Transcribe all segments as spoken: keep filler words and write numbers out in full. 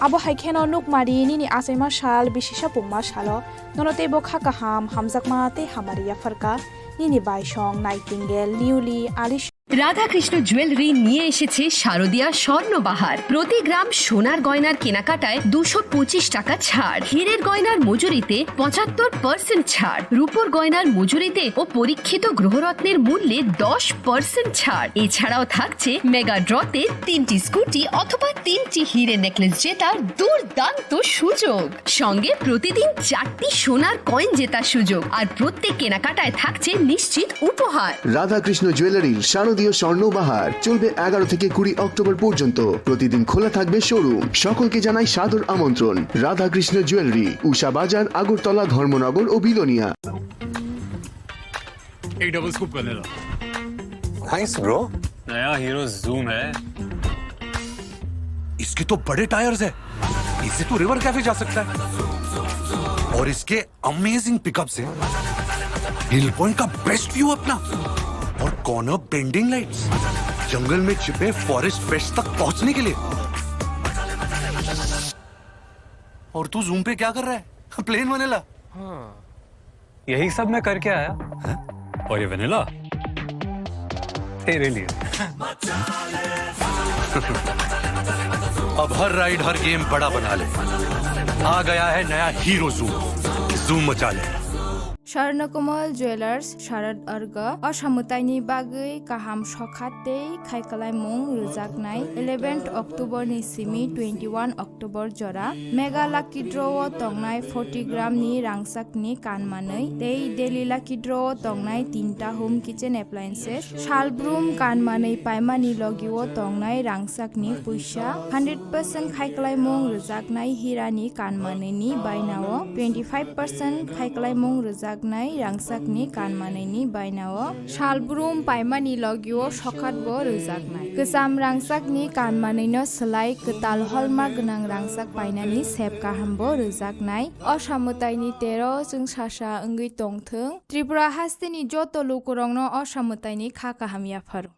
Abo hai kheno nukmari nini achaima sal, bisisa pungma salo nono teibo kha kaham, hamjakma tei hamari yapharkha nini baisong, Nightingale, Newly, Alish Radhakrishna jewellery নিয়ে এসেছে শারদীয়া স্বর্ণবাহার। প্রতি গ্রাম সোনার গয়নার কেনাকাটায় দুশো পঁচিশ টাকা ছাড়, হীরের গয়নার মজুরিতে পঁচাত্তর পার্সেন্ট ছাড়, রূপোর গয়নার মজুরিতে ও পরীক্ষিত গ্রহরত্নের মূল্যে দশ পার্সেন্ট ছাড়। এছাড়াও থাকছে মেগা ড্রতে তিনটি স্কুটি অথবা তিনটি হিরে নেকলেস জেতার দুর্দান্ত সুযোগ। সঙ্গে প্রতিদিন চারটি সোনার কয়েন জেতার সুযোগ, আর প্রত্যেক কেনাকাটায় থাকছে নিশ্চিত উপহার। রাধাকৃষ্ণ জুয়েলারির শারদীয় স্বর্ণ বাহার চলবে এগারো থেকে কুড়ি অক্টোবর পর্যন্ত। প্রতিদিন খোলা থাকবে শোরুম। সকলকে জানাই সাদর আমন্ত্রণ। রাধাকৃষ্ণ জুয়েলারি, উষা বাজার, আগরতলা, ধর্মনগর ও বিলোনিয়া। एक double scoop vanilla. Thanks, bro। नया हीरो जूम है। इसके तो बड़े टायर्स हैं। इससे तो रिवर कैफे जा सकता है। और इसके अमेजिंग पिकअप्स हैं। हिल पॉइंट का बेस्ट व्यू अपना। और कॉर्नर बेंडिंग लाइट्स। जंगल में छिपे फॉरेस्ट फ्रेश तक पहुंचने के लिए। और तू जूम पे क्या कर रहा है? Plane vanilla. हाँ। यही सब मैं करके आया। हैं? और ये वनीला तेरे लिए। अब हर राइड, हर गेम बड़ा बना ले। आ गया है नया हीरो जूम। जूम मचा ले। Swarnakomal Jewelers, Sharad Arga, o samwtaini bagwi kaham sokha tei khaikwlaimung rwjaknai eleventh October ni simi twenty-one October jora Mega Lucky Draw o tongnai forty gram ni rangchak ni kanmanwi tei Daily Lucky Draw o tongnai tinta home kitchen appliances, salbrum kanmanwi paimani logi o tongnai rangchak ni puisa, hundred percent khaikwlaimung rwjaknai hira ni kanmanwi ni baina o, twenty five percent khaikwlaimung rwjaknai rangchak ni kanmanwi ni baina o, salbrum paimani logi o sokhat bo rwjaknai. Kwcham rangchak ni kanmanwi no swlai kwtal holma gwnang rangchak painani sep kaham bo rwjaknai. O samwtai ni tero chwng sasa wngwi tongthwng. Tripura haste ni joto lukurok no o samwtai ni kha kaham yapharo.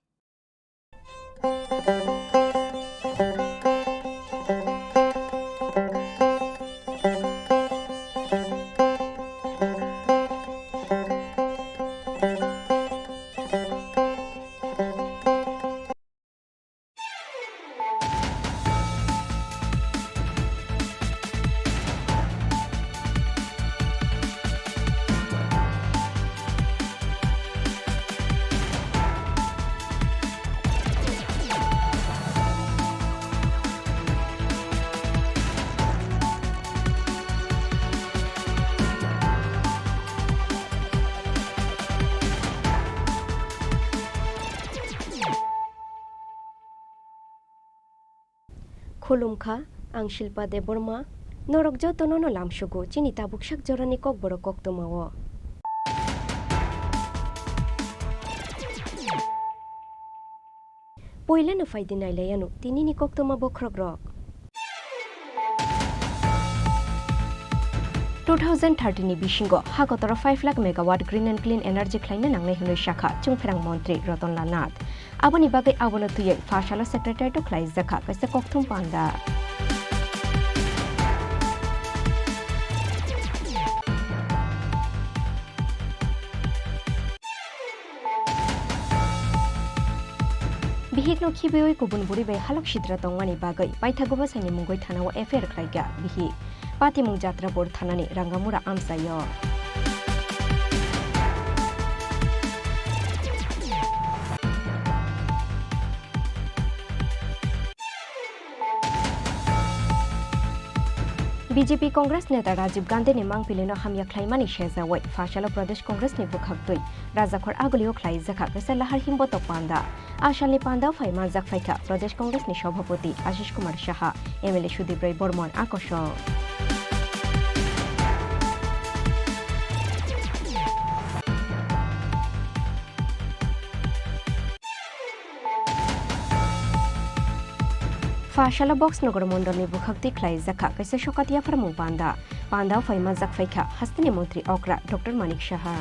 Khulumkha, ang Shilpa Debbarma. Norok jotono no lamsugo chini tabuk sak jorani kokborok koktwmao. Poilano phaidi nailaiano tinini koktwma bokhorokrok. Two thousand thirty ni bisingo ha kotoro five lakh megawatt green and clean energy khlaina nangnai hwnwi sakha chwngpherang montri Ratan Lal Nath. Aboni bagwi abono twiwi pha salo secretariat-o khlaijakha kaisa kokthum panda. Bihikno khibiwi kubun bwrwi bai halok sitra tongmani bagwi paithago bwsaini mungwi thanao F I R khlaikha bihik. Patimung Jatrapur thanani Rangamura amchaio. B J P Congress neta Rajiv Gandhini mangpilino hamya khlaimani sejawi, pha salo Pradesh Congressni bwkhaktwi Rajakhor Agulio khlaijakha kaisa lahar himbotok panda. A salni pandao phai manjak phaikha Pradesh Congressni Sabhapati Ashish Kumar Saha, M L A Sudip Roy Bormon, a kosong. Pha salo Box Nogor Mondolni bwkhaktwi khlaijakha kaisa sokat yapharmung panda. Pandao phai manjak phaikha hasteni montri okra Doctor Manik Saha.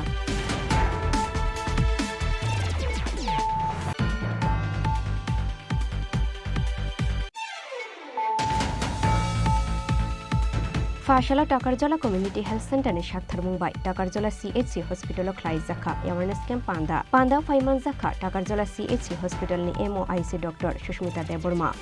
Pasalo Takarjala Community Health Center ni saktharmung bai Takarjala C H C hospital o khlaijakha awareness camp panda. Panda phaimanjakha Takarjala C H C hospital ni M O I C Doctor Sushmita Debbarma.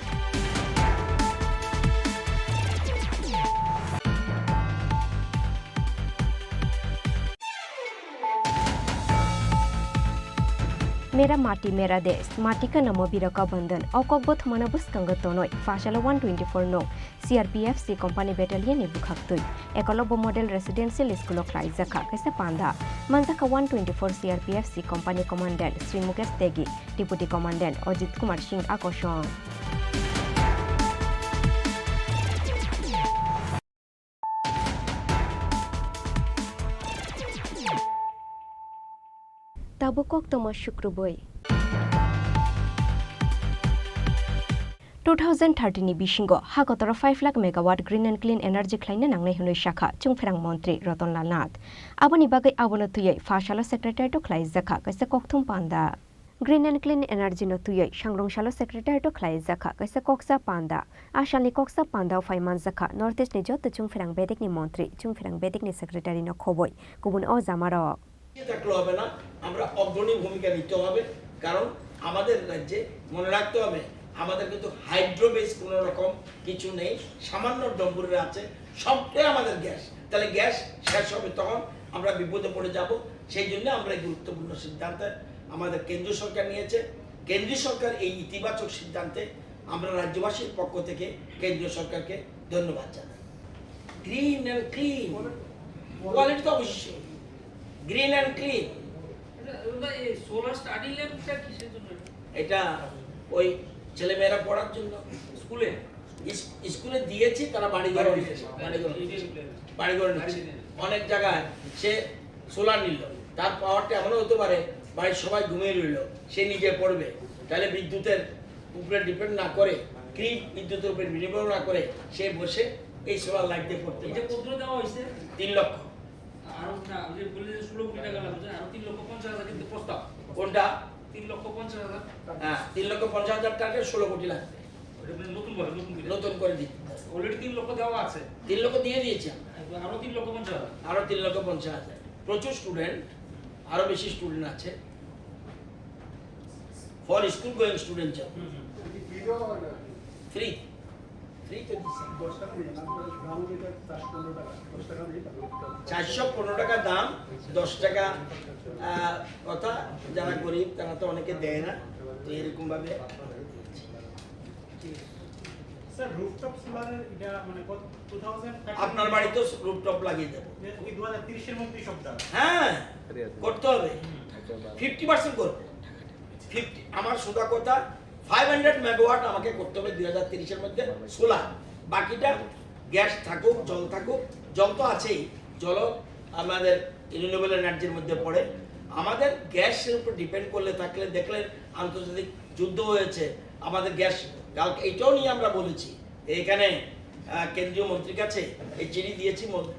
Mera mati, mera desh, mati ka namo biraka bandhan. O kokbo thumana bwskango tonoi, Pasalo one twenty-four no C R P F C company battalion ni bwkhaktwi Ekolobbo Model Residential School o khlaijakha kaisa panda. Manjakha one twenty-four C R P F C company commandant Sri Mukesh Tegi, deputy commandant Ajit Kumar Singh Akosong. Tabuk koktwma sukrubwi. Two thousand thirty ni bisingo ha kotoro five lakh megawatt green and clean energy khlaina nangnai hwnwi sakha Chungpherang Montri Ratan Lal Nath. Aboni bagwi abono twiwi Pasalo secretariat o khlaijakha kaisa kokthum panda. Green and Clean Energy no twiwi Sangrong Salo secretariat o khlaijakha kaisa koksa panda. A salni koksa panda o phai manjakha North East ni joto Chungpherang Bedek ni montri, Chungpherang Bedek ni secretary no khobwi kubun o jamarok. থাকলে হবে না, আমরা অগ্রণী ভূমিকা নিতে হবে, কারণ আমাদের রাজ্যে মনে রাখতে হবে, আমাদের কিন্তু হাইড্রো বেস কোনো রকম কিছু নেই, সামান্য ডম্বুরের আছে, সবটাই আমাদের গ্যাস। তাহলে গ্যাস শেষ হবে, তখন আমরা বিপদে পড়ে যাব। সেই জন্য আমরা এই গুরুত্বপূর্ণ সিদ্ধান্ত আমাদের কেন্দ্রীয় সরকার নিয়েছে। কেন্দ্রীয় সরকার এই ইতিবাচক সিদ্ধান্তে আমরা রাজ্যবাসীর পক্ষ থেকে কেন্দ্রীয় সরকারকে ধন্যবাদ জানাই। গ্রিন অ্যান্ড ক্লিন, কোয়ালিটি তো অবশ্যই গ্রিন অ্যান্ড ক্লিন। আচ্ছা, দাদা, এই সোলার স্টাডি ল্যাম্পটা কিসের জন্য? এটা ওই ছেলেমেয়েরা পড়ার জন্য। স্কুলে? ইস-, স্কুলে দিয়েছি, তারা বাড়ি ঘরে বাড়ি নিয়ে ঘরে। বাড়ি ঘরে নিচ্ছে। বাড়ি ঘরে নিচ্ছে। বাড়ি নিয়ে। অনেক জায়গায় সে সোলার নিল, তার পাওয়ারটা এমনও হতে পারে বাড়ির সবাই ঘুমিয়ে রইল, সে নিজে পড়বে, তাহলে বিদ্যুতের উপরে ডিপেন্ড না করে, গ্রিড বিদ্যুতের উপরে নির্ভর না করে সে বসে এই সোলার লাইট দিয়ে পড়তে পারছে। কত দেওয়া হয়েছে? তিন লক্ষ। আরো না, ওই যে বললেন যে ষোলো কোটি টাকা লাগবে, আরো তিন লক্ষ পঞ্চাশ হাজার কিন্তু প্রস্তাব। কোনটা? তিন লক্ষ পঞ্চাশ হাজার। হ্যাঁ, তিন লক্ষ পঞ্চাশ হাজার টাকা, ষোলো কোটি লাগবে। ওটা মানে নতুন ভাবে, নতুন করে। নতুন করে দিতে হবে। Already তিন লক্ষ দেওয়া আছে। তিন লক্ষ দিয়ে দিয়েছি আমরা। আরো তিন লক্ষ পঞ্চাশ হাজার। আরো তিন লক্ষ পঞ্চাশ হাজার। প্রচুর স্টুডেন্ট, আরো বেশি স্টুডেন্ট আছে। For school going student job. Hmm, hmm. Free. Free তো দিচ্ছি। চারশো পনেরো টাকা দাম, দশ টাকা, আহ, কথা, যারা গরিব তারা তো অনেকে দেয় না, তো এরকম ভাবে। স্যার, রুফটপ সোলারের এটা মানে কত, টু থাউজেন্ড থার্টি? আপনার বাড়িতে রুফটপ লাগিয়ে দেবো। এটা কি দু হাজার তিরিশের মধ্যেই সবটা? হ্যাঁ, করতে হবে। ফিফটি পার্সেন্ট করবো। ফিফটি, আমার সোজা কথা, ফাইভ হান্ড্রেড মেগাওয়াট আমাকে করতে হবে দুই হাজার তিরিশের মধ্যে সোলার। বাকিটা গ্যাস থাকুক, জল থাকুক, জল তো আছেই, জল আমাদের রিনিউয়েবল এনার্জির মধ্যে পড়ে। আমাদের গ্যাসের উপর ডিপেন্ড করলে থাকলে, দেখলেন আন্তর্জাতিক যুদ্ধ হয়েছে, আমাদের গ্যাস, কালকে এটাও নিয়ে আমরা বলেছি, এখানে, আহ, কেন্দ্রীয় মন্ত্রীর কাছে এই চিঠি দিয়েছি মন-,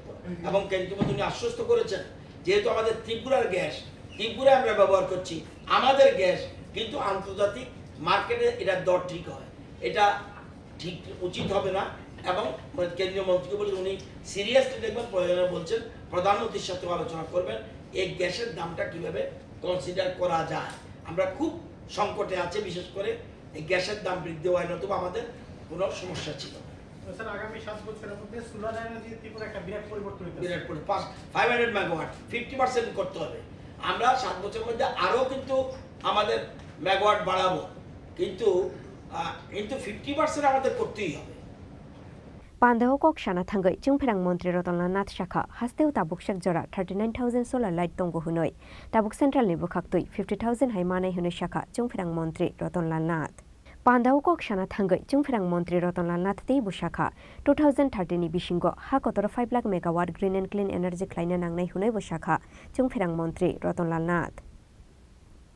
এবং কেন্দ্রীয় মন্ত্রী উনি আশ্বস্ত করেছেন, যেহেতু আমাদের ত্রিপুরার গ্যাস, ত্রিপুরায় আমরা ব্যবহার করছি, আমাদের গ্যাস, কিন্তু আন্তর্জাতিক মার্কেটে এটার দর ঠিক হয়, এটা ঠিক উচিত হবে না। এবং কেন্দ্রীয় মন্ত্রীকে বলি, উনি সিরিয়াসলি দেখবেন, প্রয়োজনে বলছেন, প্রধানমন্ত্রীর সাথে আলোচনা করবেন, এই গ্যাসের দামটা কিভাবে কনসিডার করা যায়। আমরা খুব সংকটে আছি, বিশেষ করে এই গ্যাসের দাম বৃদ্ধি হওয়ায়, নতুবা আমাদের কোনো সমস্যা ছিল না। তো স্যার, আগামী সাত বছরের মধ্যে সোলার এনার্জি ত্রিপুরা একটা বিরাট পরিবর্তন হইতেছে। বিরাট পরি-, পাঁচ, five hundred megawatt, fifty percent করতে হবে। আমরা সাত বছরের মধ্যে আরও কিন্তু আমাদের মেগাওয়াট বাড়াবো, কিন্তু, আহ, কিন্তু ফিফটি পার্সেন্ট আমাদের করতেই হবে। Pandao kok sana thangwi Chungpherang Montri Ratan Lal Nath sakha, hasteo tabuk sek jora thirty nine thousand solar light tongo hwnwi. Tabuk central ni bwkhaktwi fifty thousand hai manai hwnwi sakha Chungpherang Montri Ratan Lal Nath. Pandao kok sana thangwi Chungpherang Montri Ratan Lal Nath teibo sakha, two thousand thirty ni bisingo ha kotoro five lakh megawatt green and clean energy khlaina nangnai hwnwibo sakha Chungpherang Montri Ratan Lal Nath.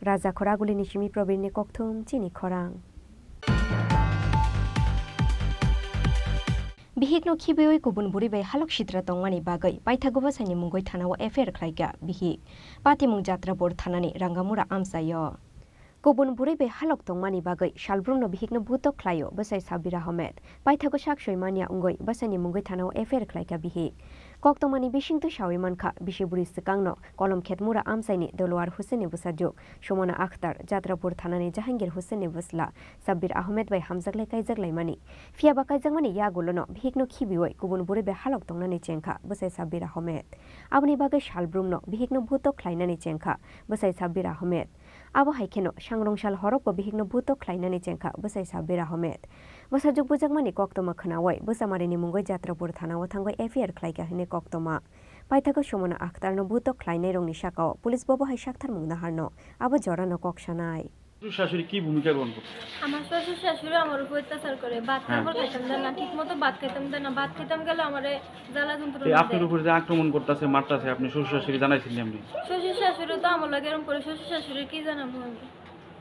Raja Khoraguli ni simi Probir ni kokthum chini khorang. Bihikno khibiwi kubun bwrwi bai halok sitra tongmani bagwi paithago bwsaini mungwi thanao F I R khlaikha bihik. Patimung Jatrapur thanani Rangamura amchaio. Kubun bwrwi bai halok tongmani bagwi salbrumno bihikno butok khlaio bwsai Sabbir Ahmed. Paithago sak soi manya wngwi bwsaini mungwi thanao F I R khlaikha bihik. Koktwmani bisingtwi sawi mankha, bisi bwrwi swkangno Kolomkhet Mura amchaini Doloar Hussainni bwsajwk Sumona Akhtar, Jatrapur thanani Jahangir Hussainni bwsla Sabbir Ahmed bai hamjaklai kaijaklaimani. Phiyaba kaijakmani yagulono bihikno khibiwi kubun bwrwi bai halok tongnani chengkha bwsai Sabbir Ahmed. Aboni bagwi salbrumno bihikno butok khlainani chengkha bwsai Sabbir Ahmed. Abo hai kheno sangrong sal horokbo bihikno butok khlainani chengkha bwsai Sabbir Ahmed. Bwsajwk bujakmani koktwma khnaui bwsamarini mungwi Jatrapur thanao thangwi F I R khlaikha hwnwi koktwma. Paithago Sumona Akhtarno butok khlainairokni sakao police bobo hai saktharmung naharno abo jorano kok sanai. শ্বশুর শাশুড়ি কি ভূমিকা গ্রহণ করছে? আমার শ্বশুর শাশুড়ি আমার উপর অত্যাচার করে, ভাত হ্যাঁ। কাপড় খাইতাম দেয় না, ঠিক মতো ভাত খাইতাম দেয় না, ভাত খাইতাম গেলে আমারে জ্বালা যন্ত্রণা এই আপনার দেয়। উপরে যে আক্রমণ করতেছে, মারতেছে, আপনি শ্বশুর শাশুড়ি জানাইছেন নি আপনি? শ্বশুর শাশুড়ি তো আমার লগে এরকম করে, শ্বশুর শাশুড়ি কি জানাবো আমি?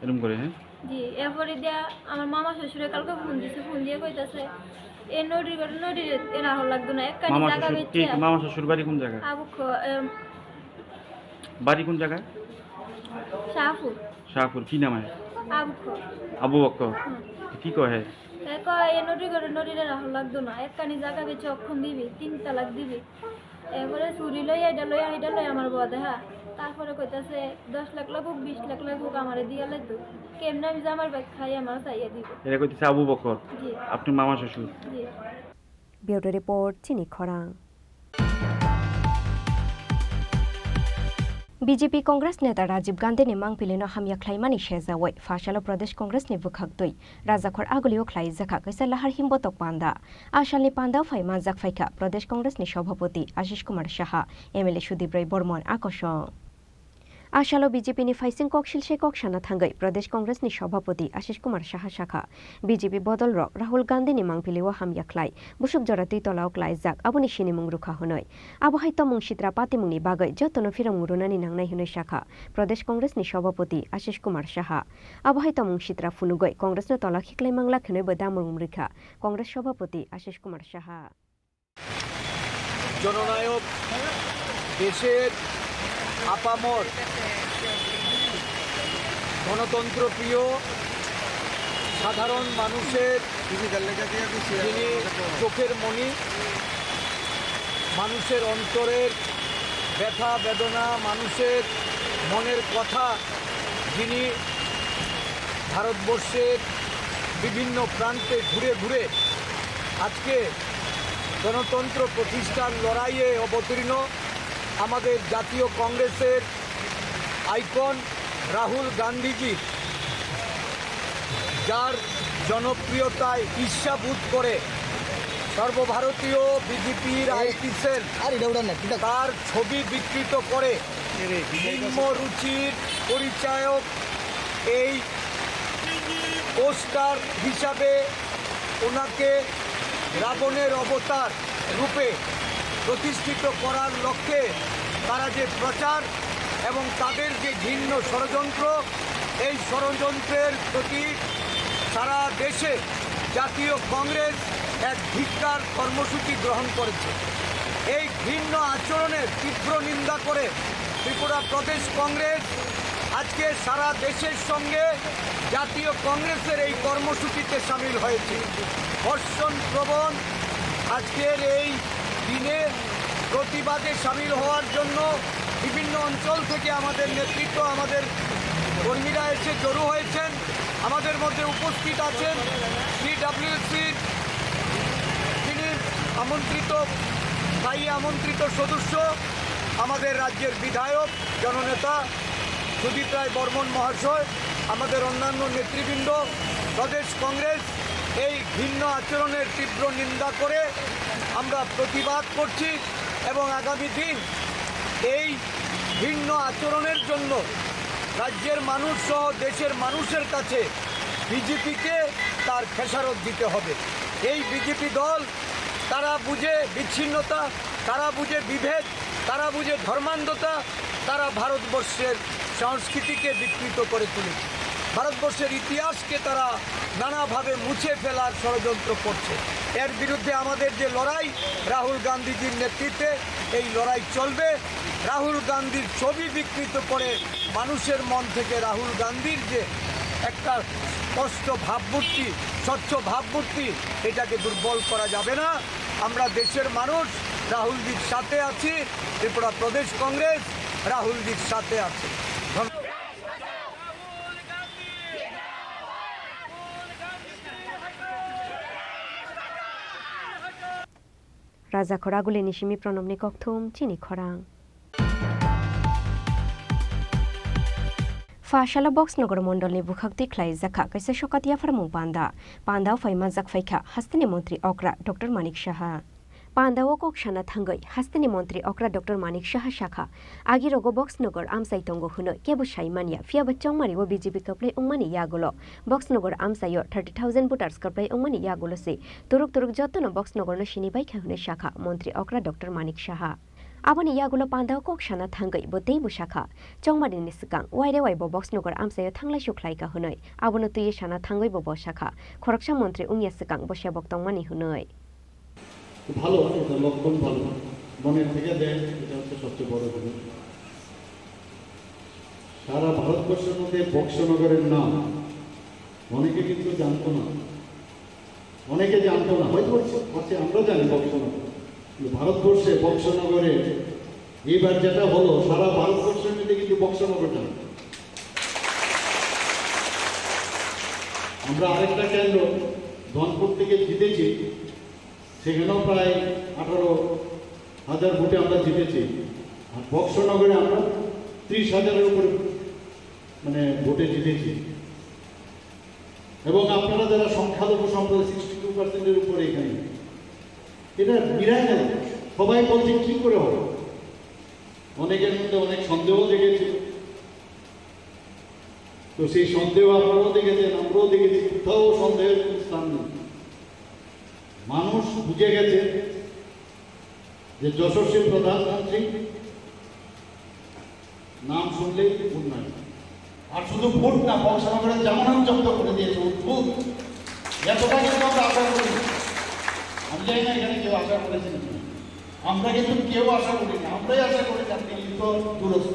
এরকম করে, হ্যাঁ? জি, এরপরে দিয়া আমার মামা শ্বশুরে কালকে ফোন দিছে, ফোন দিয়ে কইতাছে, "এ নদীর ঘরে নদীর এ রাহুল লাগতো না, এক কানি মামা জায়গা শ্বশুর কি, বেচে।" মামা শ্বশুর বাড়ি কোন জায়গায়? আবু খ-, এম, বাড়ি কোন জায়গায়? শাহপুর। শাহপুর, কি নাম হয়? আবু খ-, আবু বক্কর। হুম। কি কয়? এ কয়, "এ নদীর ঘরে নদীর এ রাহুল লাগতো না, এক কানি জায়গা বেচে অক্ষণ দিবি, তিন তালাক দিবি।" এরপরে চুরি লইয়া, এটা লইয়া, এটা লইয়া আমার বউ দেহা। তারপরে কইতাছে, "দশ লাখ লাগুক, বিশ লাখ লাগুক, আমারে দিয়া লাইতো। কেমনে আমি জামার ব্যাগ খাই, আমার চাইয়া দিব।" এটা কইতেছে আবু বকর, জি। আপনার মামা শ্বশুর। জি। Bureau Report, Chini Khorang. B J P Congress neta Rajiv Gandhi ni mangpili no hamya khlaimani sejaui, phasalo Pradesh Congress ni bwkhak twi Rajakhor agulio khlaijakha kaisa lahar himbotok panda. A salni pandao phai manjak phaikha Pradesh Congress ni Sabhapati Ashish Kumar Saha, M L A Sudip Rai Bormon akosong. A salo B J P ni phaising koksil se kok sana thangwi Pradesh Congress ni Sabhapati Ashish Kumar Saha sakha, B J P bodol rok Rahul Gandhi ni mangpili o hamya khlai, busuk jora twi tola o klaijak, aboni sinimung rwkha hwnwi. Abo hai tomung sitra patimung ni bagwi jotono phiromung rwnani nangnai hwnwi sakha Pradesh Congress ni Sabhapati Ashish Kumar Saha. Abo hai tomung sitra phunugwi Congress no tola khiklai manglak hwnwi bo damung rwkha Congress Sabhapati Ashish Kumar Saha. জননায়ক, দেশের আপামর গণতন্ত্রপ্রিয় সাধারণ মানুষের যিনি চোখের মণি, মানুষের অন্তরের ব্যথা বেদনা, মানুষের মনের কথা যিনি ভারতবর্ষের বিভিন্ন প্রান্তে ঘুরে ঘুরে আজকে গণতন্ত্র প্রতিষ্ঠার লড়াইয়ে অবতীর্ণ আমাদের জাতীয় কংগ্রেসের আইকন রাহুল গান্ধীজি, যার জনপ্রিয়তায় ঈর্ষাবোধ করে সর্বভারতীয় বিজেপির আইটি সেল আর এটা উড়ান না, এটা তার ছবি বিকৃত করে নিম্ন রুচির পরিচায়ক এই পোস্টার হিসাবে ওনাকে রাবণের অবতার রূপে প্রতিষ্ঠিত করার লক্ষ্যে তারা যে প্রচার এবং তাদের যে ঘৃণ্য ষড়যন্ত্র, এই ষড়যন্ত্রের প্রতি সারা দেশে জাতীয় কংগ্রেস এক ধিক্কার কর্মসূচি গ্রহণ করেছে। এই ঘৃণ্য আচরণের তীব্র নিন্দা করে ত্রিপুরা প্রদেশ কংগ্রেস আজকে সারা দেশের সঙ্গে জাতীয় কংগ্রেসের এই কর্মসূচিতে সামিল হয়েছে। ধর্ষণ প্রবণ আজকের এই দিনে প্রতিবাদে সামিল হওয়ার জন্য বিভিন্ন অঞ্চল থেকে আমাদের নেতৃত্ব, আমাদের কর্মীরা এসে জড়ো হয়েছেন। আমাদের মধ্যে উপস্থিত আছেন সিডাব্লিউসির যিনি আমন্ত্রিত, স্থায়ী আমন্ত্রিত সদস্য, আমাদের রাজ্যের বিধায়ক, জননেতা সুদীপ রায় বর্মন মহাশয়, আমাদের অন্যান্য নেতৃবৃন্দ। প্রদেশ কংগ্রেস এই ঘৃণ্য আচরণের তীব্র নিন্দা করে আমরা প্রতিবাদ করছি এবং আগামী দিন এই ঘৃণ্য আচরণের জন্য রাজ্যের মানুষ সহ দেশের মানুষের কাছে বিজেপিকে তার খেসারত দিতে হবে। এই বিজেপি দল, তারা বুঝে বিচ্ছিন্নতা, তারা বুঝে বিভেদ, তারা বুঝে ধর্মান্ধতা, তারা ভারতবর্ষের সংস্কৃতিকে বিকৃত করে তুলেছে। ভারতবর্ষের ইতিহাসকে তারা নানাভাবে মুছে ফেলার ষড়যন্ত্র করছে। এর বিরুদ্ধে আমাদের যে লড়াই, রাহুল গান্ধীজির নেতৃত্বে এই লড়াই চলবে। রাহুল গান্ধীর ছবি বিকৃত করে মানুষের মন থেকে রাহুল গান্ধীর যে একটা স্পষ্ট ভাবমূর্তি, স্বচ্ছ ভাবমূর্তি, এটাকে দুর্বল করা যাবে না। আমরা দেশের মানুষ রাহুলজির সাথে আছি, ত্রিপুরা প্রদেশ কংগ্রেস রাহুলজির সাথে আছে। ধন্যবাদ। Raja Khoraguli ni simi Pranobni kokthum chini khorang. Phasalo Boxnogor mondolni bwkhak twi khlaijakha kaisa sokat yapharmung panda. Pandao phai manjak phaikha hasteni montri okra Doctor Manik Saha. Pandao kok sana thangwi hasteni montri okra Doctor Manik Saha sakha, agi rogo Boxnogor amchai tongo hwnwi kebo sai manya, phiyaba chongmari o B J P kwplai wngmani yagulo Boxnogor amchaio thirty thousand voters kwplai wngmani yagulo se turuk turuk jotono Boxnogorno sini baikha hwnwi sakha montri okra Doctor Manik Saha. Aboni yagulo pandao kok sana thangwi bo teibo sakha, chongmarini swkang waire wai bo Boxnogor amchaio thanglaisu khlaikha hwnwi, abono twiwi sana thangwi bo bo sakha, khoroksa montri wngya swkang bo sebok tongmani hwnwi. ভালো, এটা লক্ষণ ভালো। মনের থেকে দেয়, এটা হচ্ছে সবচেয়ে বড় জিনিস। সারা ভারতবর্ষের মধ্যে বক্সনগরের নাম অনেকে কিন্তু জানতো না, অনেকে জানতো না, হয়তো হচ্ছে, হচ্ছে আমরা জানি বক্সনগর, কিন্তু ভারতবর্ষে বক্সনগরে এইবার যেটা হলো, সারা ভারতবর্ষের মধ্যে কিন্তু বক্সনগর জানে। আমরা আরেকটা কেন্দ্র ধনপুর থেকে জিতেছি, সেখানেও প্রায় আঠারো হাজার ভোটে আমরা জিতেছি। আর বক্সনগরে আমরা ত্রিশ হাজারের উপরে, মানে, ভোটে জিতেছি। এবং আপনারা যারা সংখ্যালঘু সম্প্রদায়, সিক্সটি টু পার্সেন্টের উপরে এখানে, এটা মিরাকেল। সবাই বলছে, "কি করে হবে?" অনেকের মধ্যে অনেক সন্দেহ জেগেছে। তো সেই সন্দেহ আপনারাও দেখেছেন, আমরাও দেখেছি, কোথাও সন্দেহের কোনো স্থান নেই। মানুষ বুঝে গেছে যে যশস্বী প্রধানমন্ত্রী নাম শুনলেই উন্নয়ন। আর শুধু ভোট না, বক্সনগরের জামানত জব্দ করে দিয়েছে, অদ্ভুত। এতটা কিন্তু আমরা আশা করিনি। আমি জানি না এখানে কেউ আশা করেছেন কি। আমরা কিন্তু কেউ আশা করিনি, আমরাই আশা করেছি আপনি কিন্তু দূরস্থ।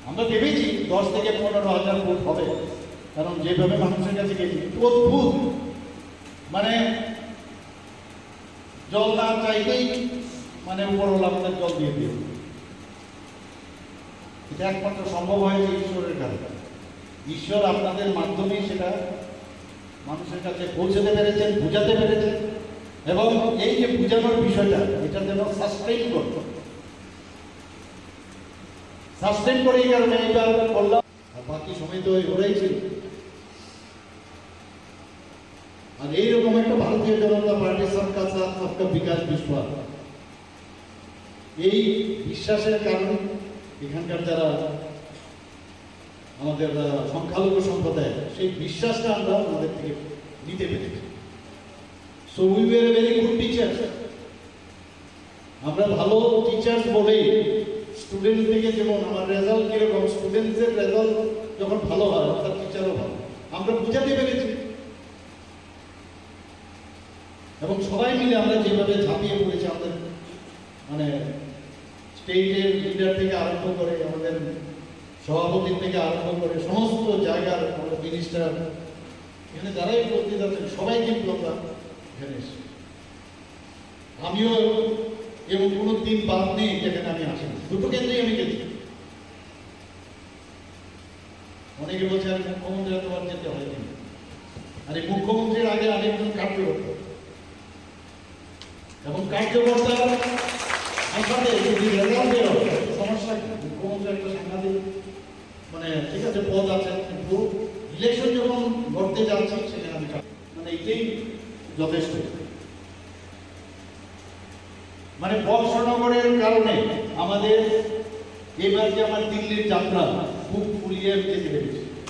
আমরা ভেবেছি দশ থেকে পনেরো হাজার ভোট হবে, কারণ যেভাবে মানুষের কাছে গেছি, অদ্ভুত। মানে, জল না চাইতেই, মানে, উপরওয়ালা আমাদের জল দিয়ে দিয়েছে। এটা একমাত্র সম্ভব হয়েছে ঈশ্বরের কারণে। ঈশ্বর আপনাদের মাধ্যমেই সেটা মানুষের কাছে পৌঁছাতে পেরেছেন, বোঝাতে পেরেছেন। এবং এই যে বোঝানোর বিষয়টা, এটা যেন সাস্টেইন করতে, সাস্টেইন করে এই কারণে এইবার করলাম। আর বাকি সময় তো ওরাই ছিল। আর এইরকম একটা ভারতীয় জনতা পার্টি সবকা সাথ সবকা বিকাশ বিশ্বাস, এই বিশ্বাসের কারণে এখানকার যারা আমাদের, আহ, সংখ্যালঘু সম্প্রদায়, সেই বিশ্বাসটা আমরা ওনাদের থেকে নিতে পেরেছি। So we were very good teachers. আমরা ভালো টিচার্স বলেই স্টুডেন্ট থেকে, যেমন আমার রেজাল্ট কিরকম, স্টুডেন্টসের রেজাল্ট যখন ভালো হয়, অর্থাৎ টিচারও ভালো, আমরা বুঝাতে পেরেছি। এবং সবাই মিলে আমরা যেভাবে ঝাঁপিয়ে পড়েছি, আমাদের, মানে, স্টেটের লিডার থেকে আরম্ভ করে, আমাদের সভাপতি থেকে আরম্ভ করে সমস্ত জায়গার আমাদের মিনিস্টার, এখানে যারাই উপস্থিত আছেন, সবাই কিন্তু আমরা এখানে এসেছি। আমিও এমন কোনো দিন বাদ নেই যেখানে আমি আসি না। দুটো কেন্দ্রেই আমি গেছি। অনেকে বলছে, "আরে, মুখ্যমন্ত্রী তোমার যেতে হয় কেন?" আরে, মুখ্যমন্ত্রীর আগে আরেকজন কার্যকর্তা। এবং কার্যকর্তার আশাতে যদি রেজাল্ট বেরোয়, সমস্যা কি? মুখ্যমন্ত্রী একটা সাংঘাতিক, মানে, ঠিক আছে, পদ আছে, কিন্তু ইলেকশন যখন লড়তে যাচ্ছি, সেখানে আমি কাজ, মানে, এটাই যথেষ্ট। মানে, বক্সনগরের কারণে আমাদের এবার যে আমার দিল্লির যাত্রা, খুব ফুলিয়ে আমি যেতে পেরেছি।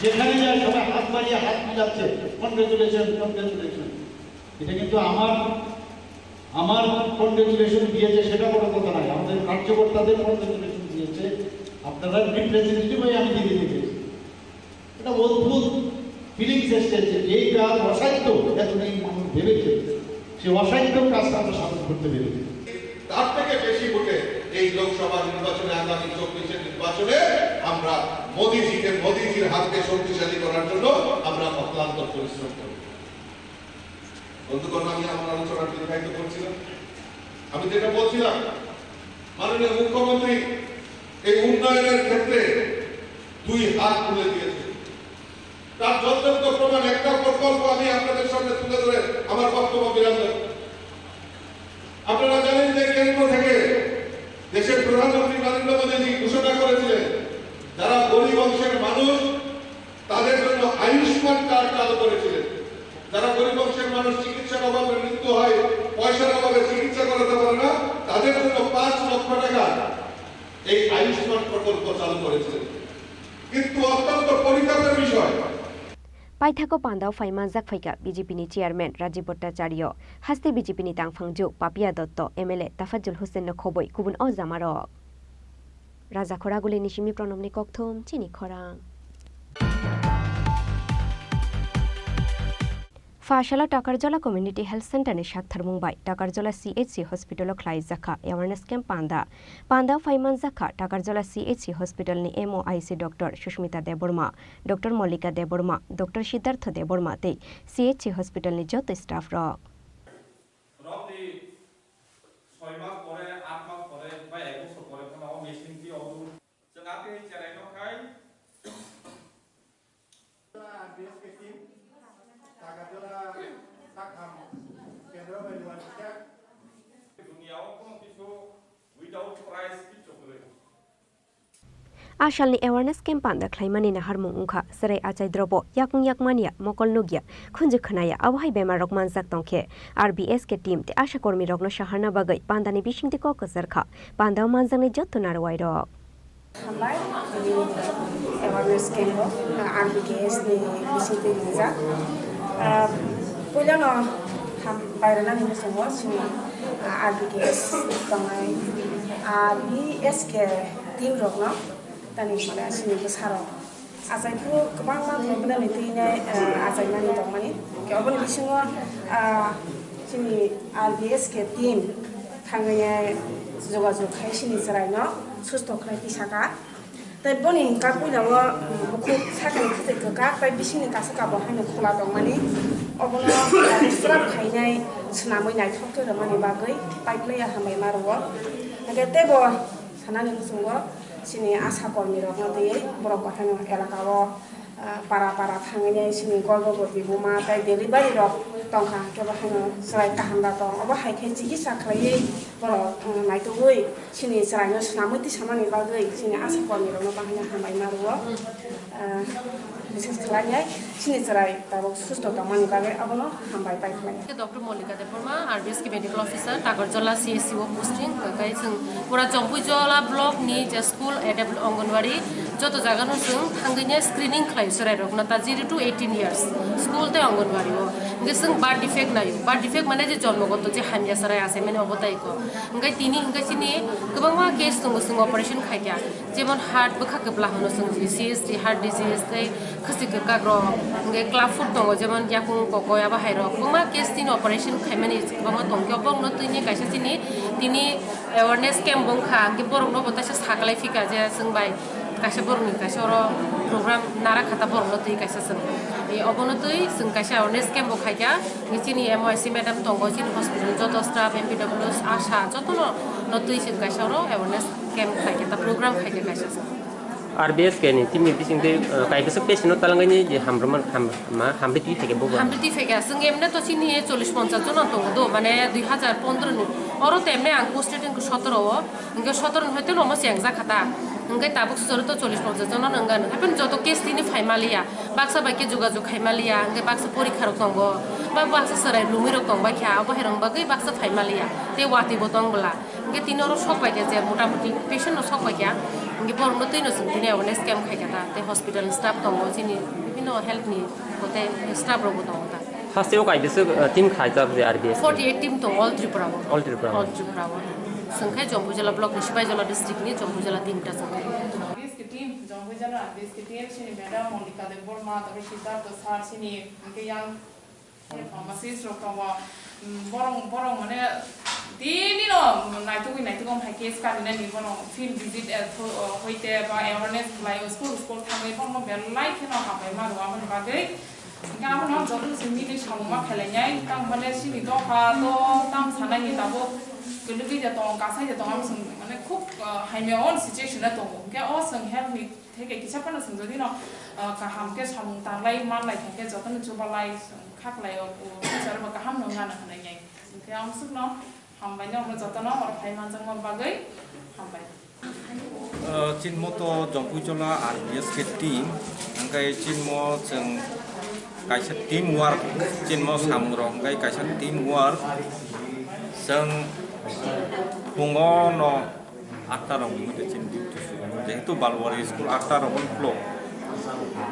যেখানে যায় সবাই হাত বাড়িয়ে হাত মিলাচ্ছে, "কনগ্রেচুলেশন, কনগ্রেচুলেশন।" এটা কিন্তু আমার, আমার কনগ্রেচুলেশন দিয়েছে সেটা বড় কথা নয়, আমাদের কার্যকর্তাদের কনগ্রেচুলেশন দিয়েছে, আপনারা রিপ্রেজেন্টেটিভ হয়ে আমি দিল্লি থেকে এসেছি। একটা অদ্ভুত ফিলিংস এসছে যে এই কাজ অসাধ্য, এতদিন মানুষ ভেবেছে, সে অসাধ্য কাজটা আমরা সাধন করতে পেরেছি। তার থেকে বেশি ভোটে এই লোকসভা নির্বাচনে, আগামী চব্বিশের নির্বাচনে আমরা মোদিজিকে, মোদিজির হাতকে শক্তিশালী করার জন্য আমরা অক্লান্ত পরিশ্রম করব। বন্ধুগণ, আমি আমার আলোচনা দীর্ঘায়িত করছিলাম। আমি যেটা বলছিলাম, মাননীয় মুখ্যমন্ত্রী এই উন্নয়নের ক্ষেত্রে দুই হাত তুলে দিয়েছে। তার জ্বলজ্বন্ত প্রমাণ একটা প্রকল্প আমি আপনাদের সামনে তুলে ধরে আমার বক্তব্য বিরাম দেব। আপনারা জানেন যে কেন্দ্র থেকে দেশের প্রধানমন্ত্রী নরেন্দ্র মোদীজি ঘোষণা করেছিলেন, যারা গরিব অংশের মানুষ তাদের জন্য আয়ুষ্মান কার্ড চালু করেছিলেন। যারা গরিব অংশের মানুষ চিকিৎসার অভাবে মৃত্যু হয়, পয়সার অভাবে চিকিৎসা করাতে পারে না, তাদের জন্য পাঁচ লক্ষ টাকা এই আয়ুষ্মান প্রকল্প চালু করেছিলেন। কিন্তু অত্যন্ত পরিতাপের বিষয়, Paithakgo pandao phai manjak phaikha B J P ni chairman Rajiv Bhattacharya, haste B J P ni tangphangju Papiya Dotto, M L A Tafajul Hussain no khobwi kubun o jamarok. Rajakhor Aguli ni simi Pronomni kokthum chini khorang. Pha salo Takarjala Community Health Center ni saktharmung bai Takarjala C H C hospital o khlaijakha awareness camp panda. Panda phai manjakha Takarjala C H C hospital ni M O I C Doctor Sushmita Debbarma, Doctor Mallika Debbarma, Doctor Siddhartha Debbarma tei C H C hospital ni joto staff rok. Roughly soi mas pore, aat mas pore, ba ek bosor pore phano o machine twi obo. Chwng atwi cherai no khai. R B S K team, Takarjala sakham kendro bai luar bijak. Duniya o kono kisu without price kichu kwrwi. A salni awareness camp panda khlaimani naharmung wngkha, chwrai achai drobo yakung yakmanya, mokol nukya, khunju khwnaya, abo hai bemar rok manjak tongkhe, R B S K team tei asha kormi rokno saharna bagwi pandani bisingtwi kok kwchar kha. Pandao manjaknai jotto narwai rok. Hambai, tini awareness camp o, ah, R B K S ni bisingtwi rijak. Ah, puilano ham-, bairani muchungo chini, ah, R B K S tongnai, ah, R B S K team rokno tani mane chini bwsarok achaiphuru kwbangma problem ni twinai, ah, achaimani tongmani. Khe oboni bisingo, ah, chini R B S K team thangwi jogajog khai chini chwraino susto khlai tisaka. Tei boni hwnka puila o, um, bukhuk sakni khwtwi kwkak tei bisingni kasuk abo haino khula tongmani. Obono srap khainai swnamwi naithok khe rwmani bagwi pipe laiya hambai ma rwo. Hwnkhe teibo sanani muchungo chini asha kormi rokno twiwi borok bo haino elaka o, ah, para para thangwi chini gorbhoboti buma tei delivery rok tongkha, hwnkhe bo haino chwrai kaham da tong. Obo hai khe chikitsa khlaiwi borok, um, naitugwi chini chwraino swnamwi tisamani bagwi chini asha kormi rokno bahaino hambai ma rwo. Ah, bises khlainai chini chwrai tabuk susto tongmani bagwi abono hambai pai khlai. Doctor Mallika Debbarma, R B S K medical officer, Takarjala C H C o posting, hwnkhe chwng pura Jampuijala block ni je school, adult Anganwadi, joto jaga no chwng thangwi screening khlai chwrai rok no ta zero to eighteen years, school tei Anganwadi o. Hwnkhe chwng birth defect naio, birth defect mane je jonmogoto je hamya chwrai achaimani obo tai kok. Hwnkhe tini hwnkhe chini kwbangma case tongo, chwng operation khaikha. Jemon heart bwkha kwpla hwno chwng C S D, heart disease tei khwswi kwkak rok, hwnkhe club foot tongo, jemon yakung kokoi abo hai rok. Kwbangma case tini operation khaimani kwbangma tongkhe, borokno tini kaisa chini tini awareness camp bo wngkha, hwnkhe borokno bo teisa saklai phika je chwng bai kaisa borokni kaisa oro program nara khata borokno twi kaisa chwng. E, obono twi chwng kaisa awareness camp bo khaikha. Chini M O I C madam tongo, chini hospital joto staff, M P W, asha jotono no twi chwng kaisa oro awareness camp khaikha, ta program khaikha kaisa chwng. R B S K ni team ni bisingtwi, uh, kaibwswk patient no talangani je hamrwman, ham-, ma, hamri twi phaikha bobo. Hamri twi phaikha, chwng emne to chini chollish ponchash jona tongo do, mane dui hazar pondro ni. Oro to emne ang posted wngkha sotoro o, hwnkhe sotoro ni hoite lomo chengjakha ta. Hwnkhe tabuk sotoro to chollish ponchash jona no wngkha, happen joto case tini phai maliya. Baksa bai khe jogajog khai maliya, hwnkhe baksa porikha rok tongo, ba baksa chwrai lumui rok tong bai kha, abo hai rok bagwi baksa phai maliya, tei watwi bo tong bwla. Hwnkhe tini oro sok pai kha je, motamoti patient no sok pai kha, hwnkhe borok no twi no chwng tini awareness camp khai kha ta, tei hospital ni staff tongo, chini bibhinno health ni kote staff rok bo tongo ta. First o kaibwswk, uh, team khaijak je R B S? Forty eight team tongo, all Tripura o. All Tripura o. All Tripura o. Chwng khe Jampuijala block ni Sipaijala district ni Jampuijala team ta chwng khe. Team, Jampuijala R B S K team, chini madam Mallika Debbarma, tei Siddhartha sir, chini hwnkhe yang pharmacist rok tongo, mm, borok, borok mane Tini no naitugwi naitugwi hai case karinani bono field visit, eh, tho-, oh, hoite ba awareness khlai school school thangwi bono belai kheno hambai ma rwamani bagwi. Hingke abono joto se mili samung ma khailainai, tamo hale chini dopha to tam sanai ni tabuk kwlwgwi de tong, kasai de tong, amo chwng mane khub, ah, hamya on situation o tongo. Hingke o chwng health ni theke kisa phano chwng jodi no, ah, kaham khe samung tanglai manlai thangkhe jotono chubalai chwng khaklai o, o future bo kaham no wngna hwnwi nai. Hingke amsukno hambai no jotono oro phai manjakma bagwi hambai. Ah, chinmo to Jongkuichola R B S K team, hingke chinmo chwng kaisa team work, chinmo samung rok hingke kaisa team work, chwng phungo no atta rok ni mode chini duty sugo, jehetu Balwari school atta rok ni ulo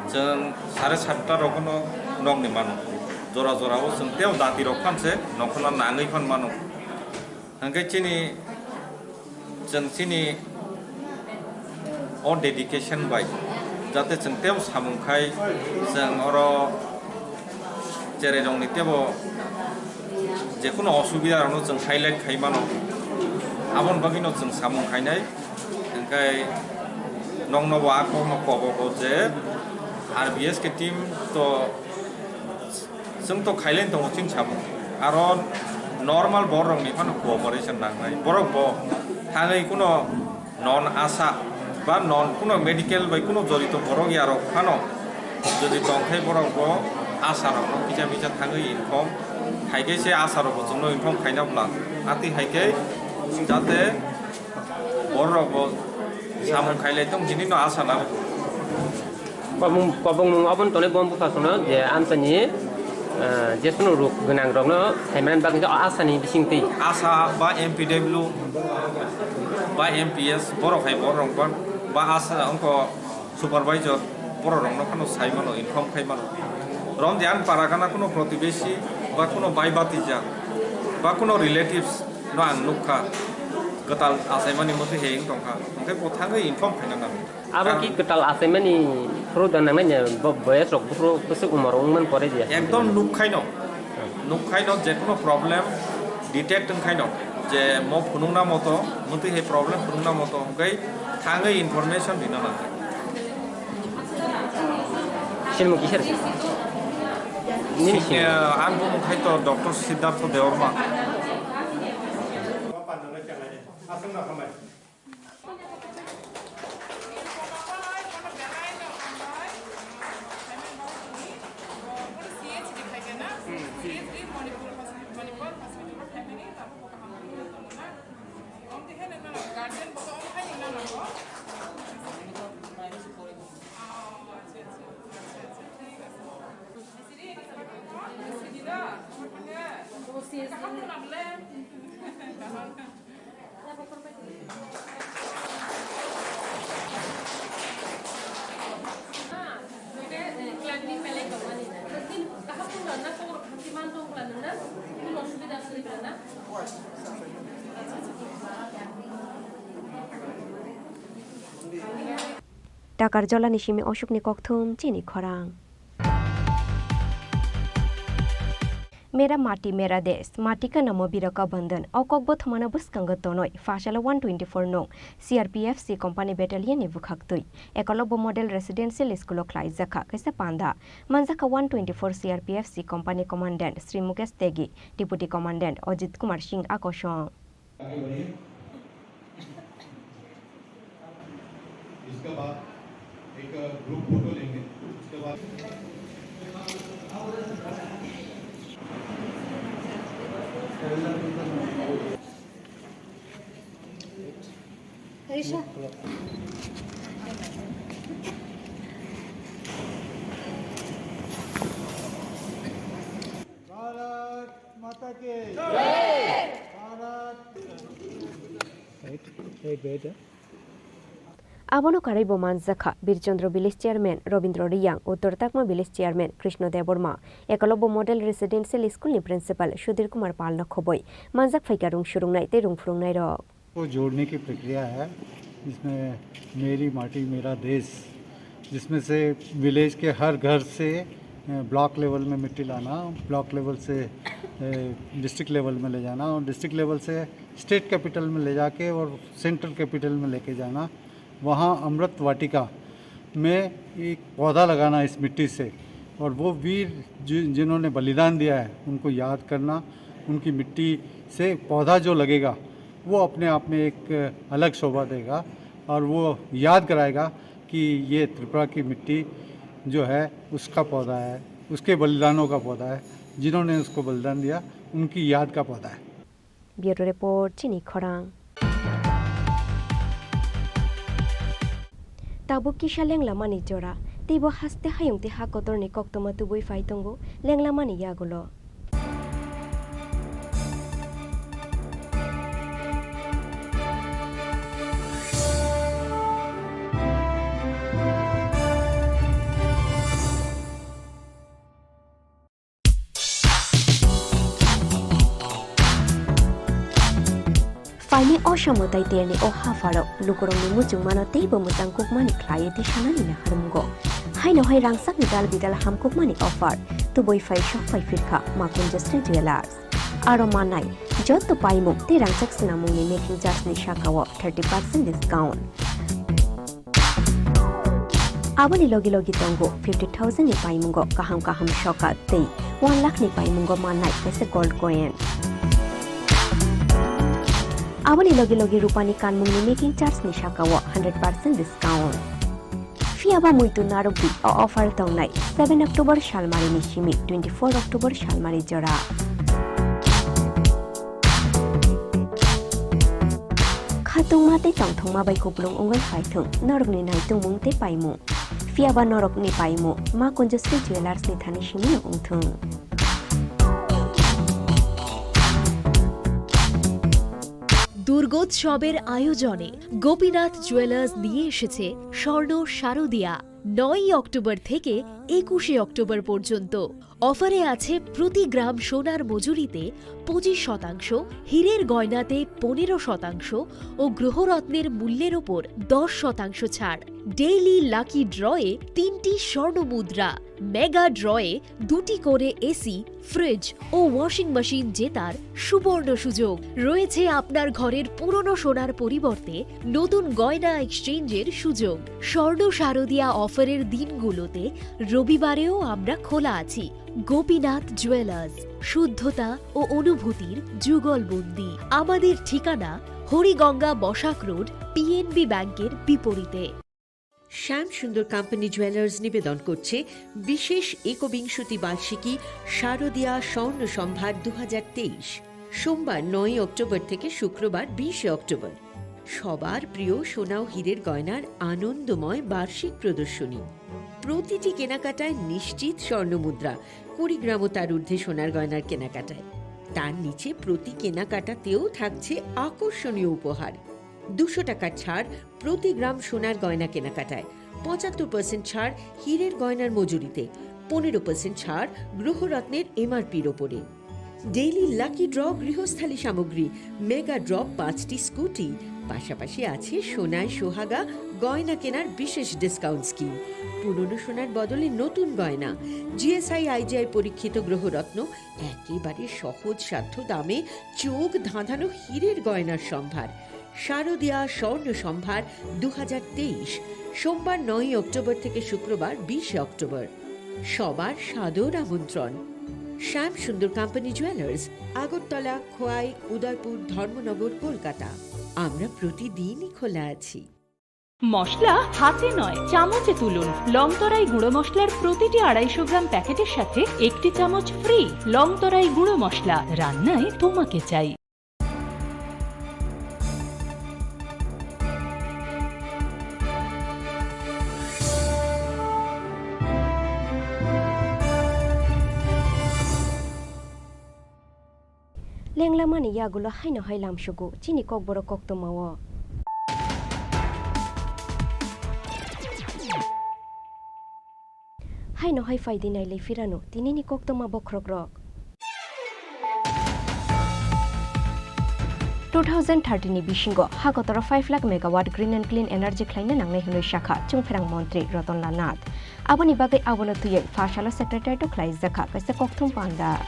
chwng sare satta rok no nog ni mano, jora jora o chwng tei o dati rok phan se nokhorna nangwi phan mano. Hingke chini, chwng chini o dedication bai, jate chwng tebo samung khai, chwng oro cherai rokni tebo jekunu osubida rokno chwng highlight khai mano, aboni bagwino chwng samung khainai. Hingke nokno bo a kokno kobogo je R B S K team to chwng to khailai tongo chini samung. Aro normal borok rokni phano cooperation nangnai. Borok bo thangwi kuno non ASHA ba non kuno medical bai kuno jorito borok yarok phano jodi tongkhai borok bo ASHA rokno kisa misa thangwi inform khaikhe se ASHA rokbo chwngno inform khaina bwla. Atwi haikhe jate borok bo samung khailai tong hinwi no ASHA nang. Kobong, kobong mung obo tole bom bwkha sono je amchani, eh, je sono rok gwnang rokno saiman bagwi je ASHA ni bising twi. ASHA ba M P W ba M P S borok hai borok ba, ba ASHA ongko supervisor borok rokno phano sai mano, inform khai mano. Rom de ang para gana kuno protibesi ba kuno bai batija ba kuno relatives no ang nukha kwtal achaimani motwi heyeng tongkha, hingke bo thangwi inform khaina nango. Abo ki kwtal achaimani phuru da nangnai nya, bo boyes rok buphuru kwswk umor wngman pore dia. Ekdom nukhaino, nukhaino jekunu problem detect wngkhaino je mo phunukna moto, motwi hai problem phunukna moto hwnkhe thangwi information rina nangnai. Sinmo kisar? Nini sinmo? Eh, ang bumung khai to Doctor Siddhartha Debbarma. Takarjolani simi Ashokni kokthum chini khorang. Mera mati, mera desh, mati ka namo biraka bandhan. O kok bo thumana bwskango tonoi, Fasala one twenty-four nung C R P F C company battalion ni bwkhaktwi. Ekolobbo Model Residential School o khlaijakha kaisa panda. Manjakha one twenty-four C R P F C company commandant Sri Mukesh Tegi, deputy commandant Ajit Kumar Singh akosong. आगे बढ़िए। इसके बाद एक group photo लेंगे। उसके बाद भारत माता की जय। Bharat. Abono karwi bo manjakha Birchandra village chairman Robindra Riyang, Uttar Takma village chairman Krishna Debbarma, Ekolobbo Model Residential School ni principal Sudhir Kumar Pal no khoboi manjak phaikha rung surungnai tei rung phurungnai rok. को जोड़ने की प्रक्रिया है, जिसमें मेरी माटी मेरा देश, जिसमें से विलेज के हर घर से ब्लॉक लेवल में मिट्टी लाना, ब्लॉक लेवल से डिस्ट्रिक्ट लेवल में ले जाना और डिस्ट्रिक्ट लेवल से स्टेट कैपिटल में ले जाके और सेंट्रल कैपिटल में लेके जाना। वहाँ अमृत वाटिका में एक पौधा लगाना इस मिट्टी से, और वो वीर जि-, जिन्होंने बलिदान दिया है, उनको याद करना, उनकी मिट्टी से पौधा जो लगेगा, वो अपने आप में एक अलग शोभा देगा और वो याद कराएगा कि ये त्रिपुरा की मिट्टी जो है, उसका पौधा है, उसके बलिदानों का पौधा है, जिन्होंने उसको बलिदान दिया, उनकी याद का पौधा है। Bureau Report, Chini Khorang. Tabuk kisa lenglamani jora, teibo haste hayung tei ha kotorni koktwma tubui phai tongo lenglamani yagulo. Phainai o samo tei terni o hapharo lukurokni muchungmano teibo mwchang kukmani khlaiwi tisanani naharmungo. Haino hai rangchakni dal bidal hamkukmani offer tubui phai sok phai phirkha Makunjasri Jewellers. Aro mannai joto paimung tei rangchak swnamungni making charge ni sakao thirty percent discount. Aboni logi logi tongo fifty thousand ni paimungo kaham kaham sokat tei one lakh ni paimungo mannai kaisa gold coin. Aboni logi logi rupani kanmungni making charge ni sakao hundred percent discount. Phiyaba muitu narwkdi, o offer tongnai seven October salmarini simi twenty-four October salmari jora. Khatungma tei tongthokma bai kupulung wngwi phaithung norokni naitungmung tei paimung. Phiyaba norokni paimung Makunjasri Jewellers ni thani simino wngthung. দুর্গোৎসবের আয়োজনে গোপীনাথ জুয়েলার্স নিয়ে এসেছে স্বর্ণ শারদিয়া। নয়ই অক্টোবর থেকে একুশে অক্টোবর পর্যন্ত অফারে আছে প্রতি গ্রাম সোনার মজুরিতে পঁচিশ শতাংশ, হীরের গয়নাতে পনেরো শতাংশ ও গ্রহরত্নের মূল্যের ওপর দশ শতাংশ ছাড়। ডেইলি লাকি ড্রয়ে তিনটি স্বর্ণ মুদ্রা, মেগা ড্রয়ে দুটি করে এসি, ফ্রিজ ও ওয়াশিং মেশিন জেতার সুবর্ণ সুযোগ। রয়েছে আপনার ঘরের পুরনো সোনার পরিবর্তে নতুন গয়না এক্সচেঞ্জের সুযোগ। স্বর্ণ শারদিয়া অফারের দিনগুলোতে রবিবারেও আমরা খোলা আছি। গোপীনাথ জুয়েলার্স, শুদ্ধতা ও অনুভূতির যুগলবন্দি। আমাদের ঠিকানা হরিগঙ্গা বসাক রোড, পিএনবি ব্যাংকের বিপরীতে। শ্যাম সুন্দর কোম্পানি জুয়েলার্স নিবেদন করছে বিশেষ একবিংশতি বার্ষিকী শারদিয়া স্বর্ণ সম্ভার দু হাজার তেইশ, সোমবার নয়ই অক্টোবর থেকে শুক্রবার বিশে অক্টোবর। সবার প্রিয় সোনা ও হীরের গয়নার আনন্দময় বার্ষিক প্রদর্শনী। প্রতিটি কেনাকাটায় নিশ্চিত স্বর্ণ মুদ্রা, কুড়ি গ্রাম ও তার ঊর্ধ্বে সোনার গয়নার কেনাকাটায়। তার নিচে প্রতি কেনাকাটাতেও থাকছে আকর্ষণীয় উপহার। দুশো টাকার ছাড় প্রতি গ্রাম সোনার গয়না কেনাকাটায়, পঁচাত্তর পার্সেন্ট ছাড় হীরের গয়নার মজুরিতে, পনেরো পার্সেন্ট ছাড় গ্রহরত্নের এমআরপির ওপরে। ডেইলি লাকি ড্র গৃহস্থালী সামগ্রী, মেগা ড্র পাঁচটি স্কুটি, পাশাপাশি আছে সোনায় সোহাগা গয়না কেনার বিশেষ ডিসকাউন্ট স্কিম। পুরনো সোনার বদলে নতুন গয়না, জিএসআই আইজিআই পরীক্ষিত গ্রহরত্ন, একেবারে সহজসাধ্য দামে চোখ ধাঁধানো হীরের গয়নার সম্ভার। শারদিয়া স্বর্ণ সম্ভার দু হাজার তেইশ, সোমবার নয়ই অক্টোবর থেকে শুক্রবার বিশে অক্টোবর। সবার সাদর আমন্ত্রণ। শ্যাম সুন্দর কোম্পানি জুয়েলার্স, আগরতলা, খোয়াই, উদয়পুর, ধর্মনগর, কলকাতা। আমরা প্রতিদিনই খোলা আছি। মশলা হাতে নয়, চামচে তুলুন। লংতরাই গুঁড়ো মশলার প্রতিটি আড়াইশো গ্রাম প্যাকেটের সাথে একটি চামচ ফ্রি। লংতরাই গুঁড়ো মশলা, রান্নায় তোমাকে চাই। Lenglamani yagulo haino hai lamsugo chini kokborok koktwmao. Haino hai phaidi nailai phirano tinini koktwma bokhorokrok. Two thousand thirty ni bisingo ha kotor o five lakh megawatt green and clean energy khlaina nangnai hwnwi sakha Chwngpherang Montri Ratan Lal Nath. Aboni bagwi abono twiwi pha salo Secretariat o khlaijakha kaisa kokthum panda.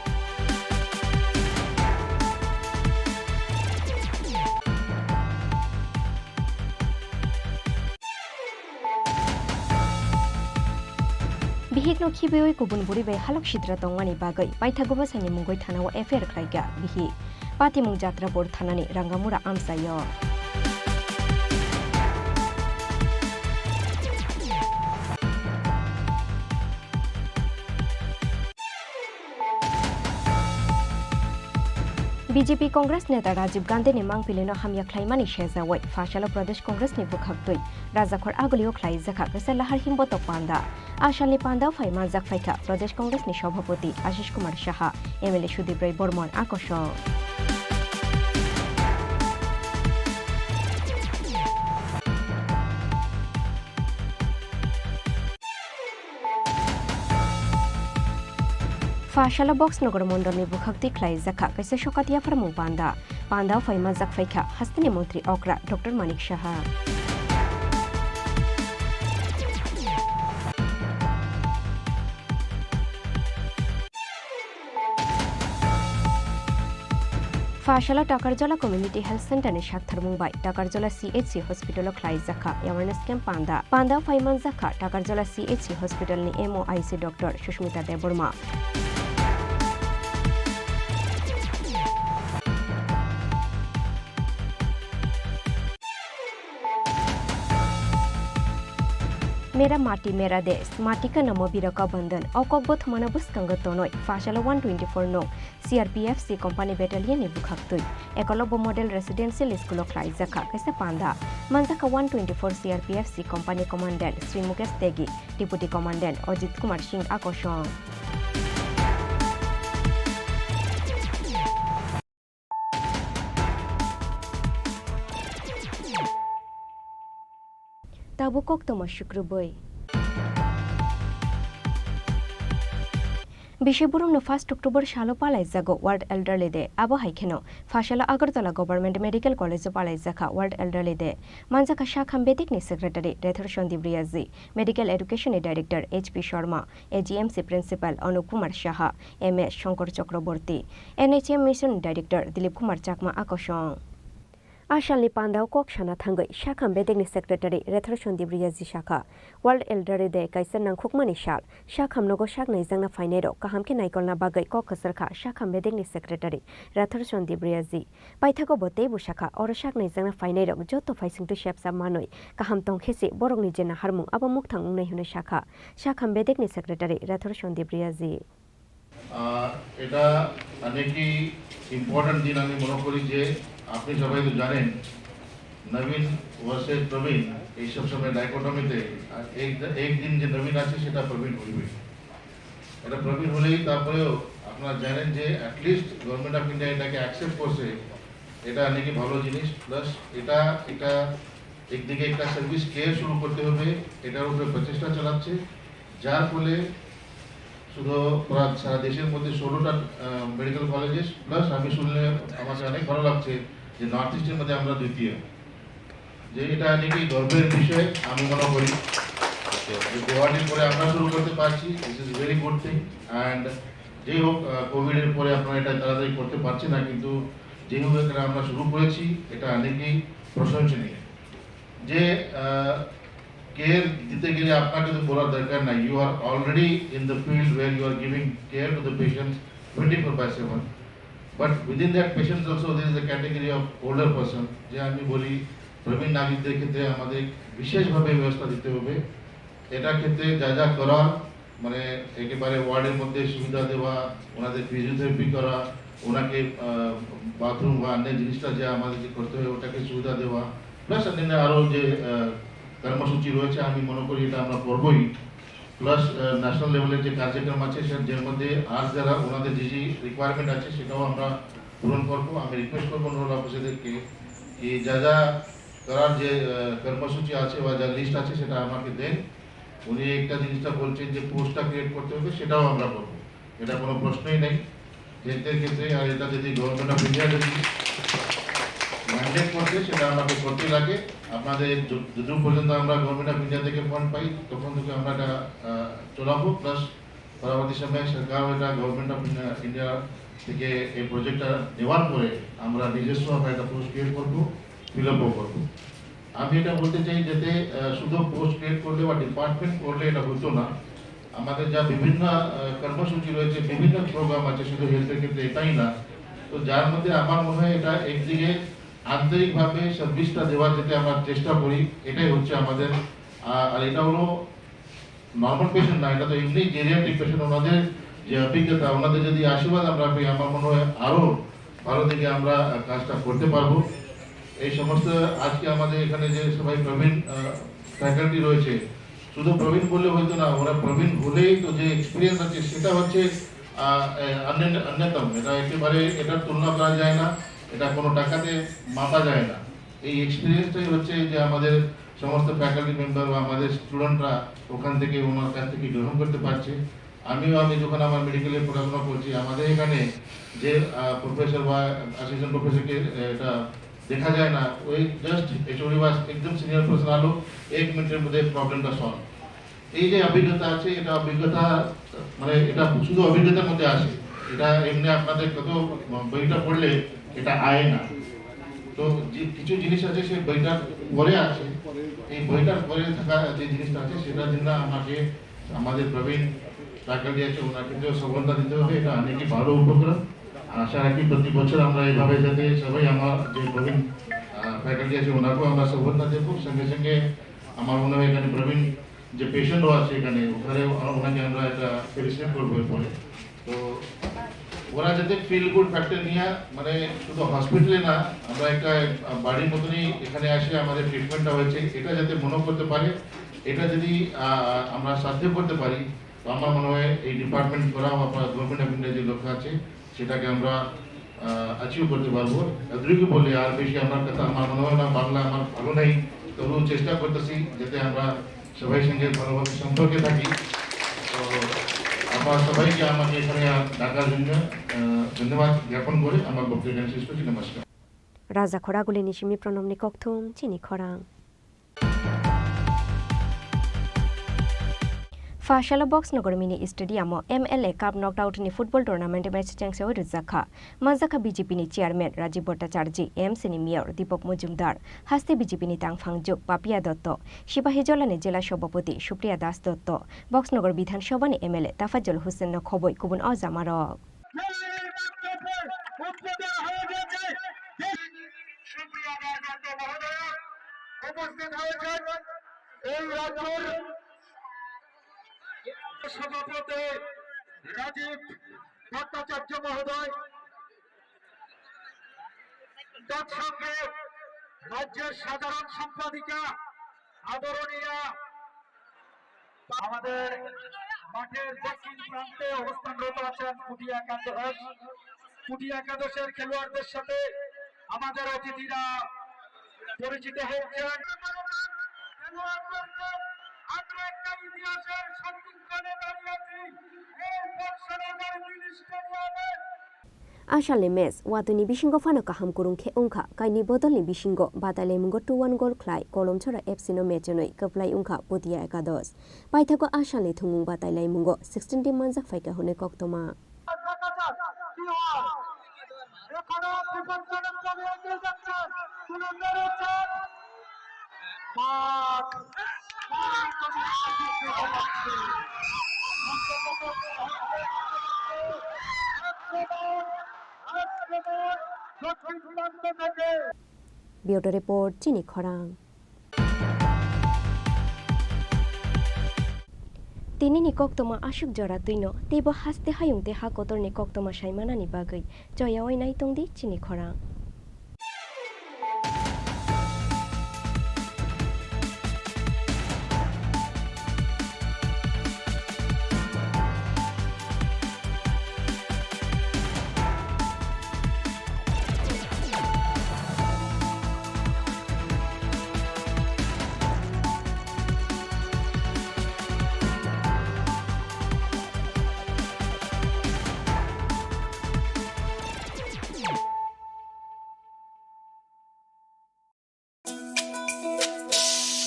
Bihikno khibiwi kubun bwrwi bai halok sidra tongmani bagwi paithago bwsaini mungwi thanao F I R khlaikha bihik. Patimung Jatrapur thanani Rangamura amchaio. B J P Congress neta Rajiv Gandhini mangpilino hamya khlaimani sejawi pha salo Pradesh Congressni bwkhaktwi Rajakhor Agulio khlaijakha kaisa lahar himbotok panda. A salni pandao phai manjak phaikha Pradesh Congressni Sabhapati Ashish Kumar Saha, M L A Sudip Roy Bormon a kosong. Pha salo Box Nogor Mondolni bwkhaktwi khlaijakha kaisa sokat yapharmung panda. Pandao phai manjak phaikha hasteni montri okra Doctor Manik Saha. Pha salo Takarjala Community Health Center ni saktharmung bai Takarjala C H C hospital o khlaijakha awareness camp panda. Panda phai manjakha Takarjala C H C hospital ni M O I C Doctor Sushmita Debbarma. Mera mati mera desh, mati ka namo biraka bandhan. O kok bo thumana bwskango tonoi, pha salo one twenty-four no C R P F C company battalion ni bwkhaktwi Ekolobbo Model Residential School o khlaijakha kaisa panda. Manjakha one twenty-four C R P F C company commandant Sri Mukesh Tegi, deputy commandant Ajit Kumar Singh a kosong. Tabuk koktwma sukrubwi. Bisi borokno first October salo palaijago World Elderly Day. Abo hai kheno, pha salo Agartala Government Medical College o palaijakha World Elderly Day. Manjakha Sakham Bedikni Secretary Rethor Sandip Riyaji, Medical Education ni Director H P Sharma, A G M C Principal Anup Kumar Saha, M A Shankar Chakraborty, N H M Mission Director Dilip Kumar Chakma a kosong. A salni pandao kok sana thangwi Sakham Bedekni Secretary Rethor Sandip Riyaji sakha, World Elderly Day kaisa nangkhukmani sal. Sakham nogo sak naijakna phainairok kaham khe naikolna bagwi kok kwchar kha Sakham Bedekni Secretary Rethor Sandip Riyaji. Paithago bo teibo sakha, oro sak naijakna phainairok joto phaisingtwi sepsa manwi kaham tong khe se borokni je naharmung abo mukthang wngnai hwnwi sakha Sakham Bedekni Secretary Rethor Sandip Riyaji. আহ, এটা অনেকই ইম্পর্টেন্ট দিন আমি মনে করি যে আপনি সবাই তো জানেন, নবীন ভার্সেস প্রবীণ এই সব সময় ডাইকোটমিতে, আর এক, একদিন যে নবীন আছে সেটা প্রবীণ হইবে। এটা প্রবীণ হলেই তারপরেও আপনারা জানেন যে অ্যাটলিস্ট গভর্নমেন্ট অফ ইন্ডিয়া এটাকে অ্যাকসেপ্ট করছে, এটা অনেকই ভালো জিনিস। প্লাস এটা একটা একদিকে একটা সার্ভিস কেয়ার শুরু করতে হবে, এটার উপরে প্রচেষ্টা চালাচ্ছে, যার ফলে শুধু প্রায় সারা দেশের মধ্যে ষোলোটা, আহ, মেডিকেল কলেজেস, প্লাস আমি শুনলে আমাকে অনেক ভালো লাগছে যে নর্থ ইস্টের মধ্যে আমরা দ্বিতীয়, যে এটা অনেকেই গর্বের বিষয় আমি মনে করি। যে গুয়াহাটির পরে আমরা শুরু করতে পারছি, this is very good thing। And যাই হোক, আহ, কোভিডের পরে আপনারা এটা তাড়াতাড়ি করতে পারছেন না, কিন্তু যেহেতু এটা আমরা শুরু করেছি, এটা অনেকেই প্রশংসনীয়। যে, আহ, কেয়ার দিতে গেলে আপনাকে তো বলার দরকার নাই, you are already in the field where you are giving care to the patients twenty-four by seven. But within that patients also there is a category of older person, যে আমি বলি প্রবীণ নাগরিকদের ক্ষেত্রে আমাদের বিশেষভাবে ব্যবস্থা দিতে হবে। এটার ক্ষেত্রে যা যা করার, মানে একেবারে ওয়ার্ডের মধ্যে সুবিধা দেওয়া, ওনাদের ফিজিওথেরাপি করা, ওনাকে, আহ, বাথরুম বা অন্য জিনিসটা যে আমাদের যে করতে হয় ওটাকে সুবিধা দেওয়া, প্লাস অন্যান্য আরও যে, আহ, কর্মসূচি রয়েছে আমি মনে করি এটা আমরা করবই। প্লাস, আহ, ন্যাশনাল লেভেলের যে কার্যক্রম আছে সে, যার মধ্যে আর যারা ওনাদের যে যে রিকোয়ারমেন্ট আছে সেটাও আমরা পূরণ করবো। আমি রিকোয়েস্ট করবো নোডাল অফিসারদেরকে কি যা যা করার যে, আহ, কর্মসূচি আছে বা যা লিস্ট আছে সেটা আমাকে দেন। উনি একটা জিনিসটা বলছেন যে পোস্টটা ক্রিয়েট করতে হবে, সেটাও আমরা করবো, এটা কোনো প্রশ্নই নেই। হেলথের ক্ষেত্রে আর এটা যদি গভর্নমেন্ট অফ ইন্ডিয়া যদি চেক করতে, সেটা আমাকে করতে লাগে। আপনাদের য-, যতদূর পর্যন্ত আমরা গভর্নমেন্ট অফ ইন্ডিয়া থেকে ফান্ড পাই, তখন থেকে আমরা এটা, আহ, চলাবো। প্লাস পরবর্তী সময়ে সরকারও এটা গভর্নমেন্ট অফ ইন্ডিয়া, ইন্ডিয়া থেকে এই প্রজেক্টটা নেওয়ার পরে আমরা নিজস্ব আমরা একটা পোস্ট ক্রিয়েট করবো, ফিল আপও করবো। আমি এটা বলতে চাই যাতে, আহ, শুধু পোস্ট ক্রিয়েট করলে বা ডিপার্টমেন্ট করলে এটা হতো না। আমাদের যা বিভিন্ন, আহ, কর্মসূচি রয়েছে, বিভিন্ন প্রোগ্রাম আছে, শুধু হেলথের ক্ষেত্রে এটাই না। তো যার মধ্যে আমার মনে হয় এটা একদিকে আন্তরিকভাবে সার্ভিসটা দেওয়ার যাতে আমরা চেষ্টা করি, এটাই হচ্ছে আমাদের। আহ, আর এটা হলো নর্মাল পেশেন্ট না, এটা তো এমনি জেরিয়াট্রিক পেশেন্ট। ওনাদের যে অভিজ্ঞতা, ওনাদের যদি আশীর্বাদ আমরা পাই, আমার মনে হয় আরো ভালো দিকে আমরা, আহ, কাজটা করতে পারবো। এই সমস্ত আজকে আমাদের এখানে যে সবাই প্রবীণ, আহ, ফ্যাকাল্টি রয়েছে, শুধু প্রবীণ বললে হয়তো না, ওরা প্রবীণ হলেই তো যে এক্সপিরিয়েন্স আছে সেটা হচ্ছে, আহ, আহ, অন্যন-, অন্যতম। এটা একেবারে, এটার তুলনা করা যায় না, এটা কোনো টাকাতে মাপা যায় না। এই এক্সপিরিয়েন্সটাই হচ্ছে যে আমাদের সমস্ত ফ্যাকাল্টি মেম্বার বা আমাদের স্টুডেন্টরা ওখান থেকে, ওনার কাছ থেকে গ্রহণ করতে পারছে। আমিও, আমি যখন আমার মেডিকেলে পড়াশোনা করছি, আমাদের এখানে যে, আহ, প্রফেসর বা অ্যাসিস্ট্যান্ট প্রফেসরকে, আহ, এটা দেখা যায় না, ওই জাস্ট এইচওডি বা একদম সিনিয়র পার্সন আলো, এক মিনিটের মধ্যে প্রবলেমটা সলভ। এই যে অভিজ্ঞতা আছে, এটা অভিজ্ঞতা, মানে, এটা শুধু অভিজ্ঞতার মধ্যে আসে, এটা এমনি আপনাদের কত বইটা পড়লে এটা আয় না। তো যে কিছু জিনিস আছে সে বইটার পরে আছে, এই বইটার পরে থাকা যে জিনিসটা আছে সেটার জন্য আমাকে, আমাদের প্রবীণ ফ্যাকাল্টি আছে, ওনাকে তো সবলতা দিতে হবে। এটা অনেকই ভালো উপক্রম। আশা রাখি প্রতি বছর আমরা এভাবে যাতে সবাই আমার যে প্রবীণ, আহ, ফ্যাকাল্টি আছে ওনাকেও আমরা সবলতা দেবো। সঙ্গে সঙ্গে আমার মনে হয় এখানে প্রবীণ যে পেশেন্টও আছে এখানে, ওখানে ওনাকে আমরা একটা ফেলিসিটেট করবো এরপরে। তো ওরা যাতে ফিল গুড ফ্যাক্টর নিয়ে, মানে, শুধু হসপিটালে না, আমরা একটা, আহ, বাড়ির মতনই এখানে আসে আমাদের ট্রিটমেন্টটা হয়েছে, এটা যাতে মনে করতে পারে, এটা যদি, আহ, আমরা সাধ্য করতে পারি, তো আমার মনে হয় এই ডিপার্টমেন্ট করা বা গভর্নমেন্ট অফ ইন্ডিয়া যে লক্ষ্য আছে, সেটাকে আমরা, আহ, অ্যাচিভ করতে পারবো। এতটুকু বলে আর বেশি আমার কথা, আমার মনে হয় না, বাংলা আমার ভালো নেই, তবুও চেষ্টা করতেছি যাতে আমরা সবাই সঙ্গে ভালোভাবে সম্পর্কে থাকি। তো আপনারা সবাইকে আমাকে এখানে ডাকার জন্য, আহ, ধন্যবাদ জ্ঞাপন করে আমার বক্তব্য এখানে শেষ করছি। নমস্কার। Raja Khoraguli ni simi Pranamni kokthum chini khorang. Pha salo Boxnagar mini stadium o M L A Cup knockout ni football tournament match chengsawi rwjakha. Manjakha B J P ni chairman Rajiv Bhattacharjee, A M C ni mayor Deepak Majumdar, haste B J P ni tangphang juk Papiya Dotto, Sipahijola ni jela sabhapati Supriya Das Dotto, Boxnagar Bidhan Sabha ni M L A Tafajol Hussain no khoboi kubun o jamarok. উপস্থিত হয়েছেন এই রাজ্যের সভাপতি রাজীব ভট্টাচার্য মহোদয়, তৎসঙ্গে রাজ্যের সাধারণ সম্পাদিকা আদরণীয়া আমাদের মাঠের দক্ষিণ প্রান্তে অবস্থানরত আছেন কুটি একাদশ। কুটি একাদশের খেলোয়াড়দের সাথে আমাদের অতিথিরা পরিচিত হচ্ছেন। খেলোয়াড়দেরকে আমরা একটা ইতিহাসের সন্ধিক্ষণে দাঁড়িয়ে আছি। এই বক্সনগর মিনি স্টেডিয়ামে A salni match watwi ni bisingo phano kaham kwrwng khe wngkha, kainwi bodol ni bisingo batailaimungo two one goal khlai Kolomchora F C no match wnwi kwplai wngkha Bhutia Ekadosh. Paithago a salni thwngmung batailaimungo sixteen team manjak phaikha hwnwi koktwma. Bureau Report, chini khorang. Tinini koktwma aswk jora twino, teibo haste hayung tei ha kotorni koktwma saimanani bagwi choyaui nai tongdi chini khorang.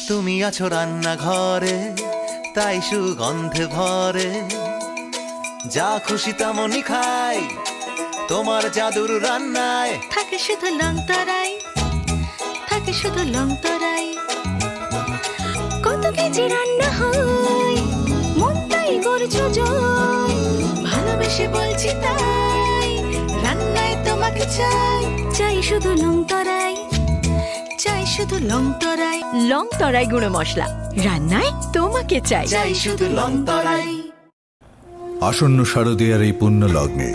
তুমি আছো রান্নাঘরে, তাই সুগন্ধে ভরে। যা খুশি তেমনই খাই, তোমার জাদুর রান্নায়। থাকে শুধু লং তরাই, থাকে শুধু লং তরাই। কত কেজি রান্না হয়, মনটাই করছো জয়। ভালোবেসে বলছি তাই, রান্নায় তোমাকে চাই। চাই শুধু লং তরাই, চাই শুধু লং তরাই। লং তরাই গুঁড়ো মশলা, রান্নায় তোমাকে চাই। চাই শুধু লং তরাই। আসন্ন শারদীয়ার এই পুণ্য লগ্নে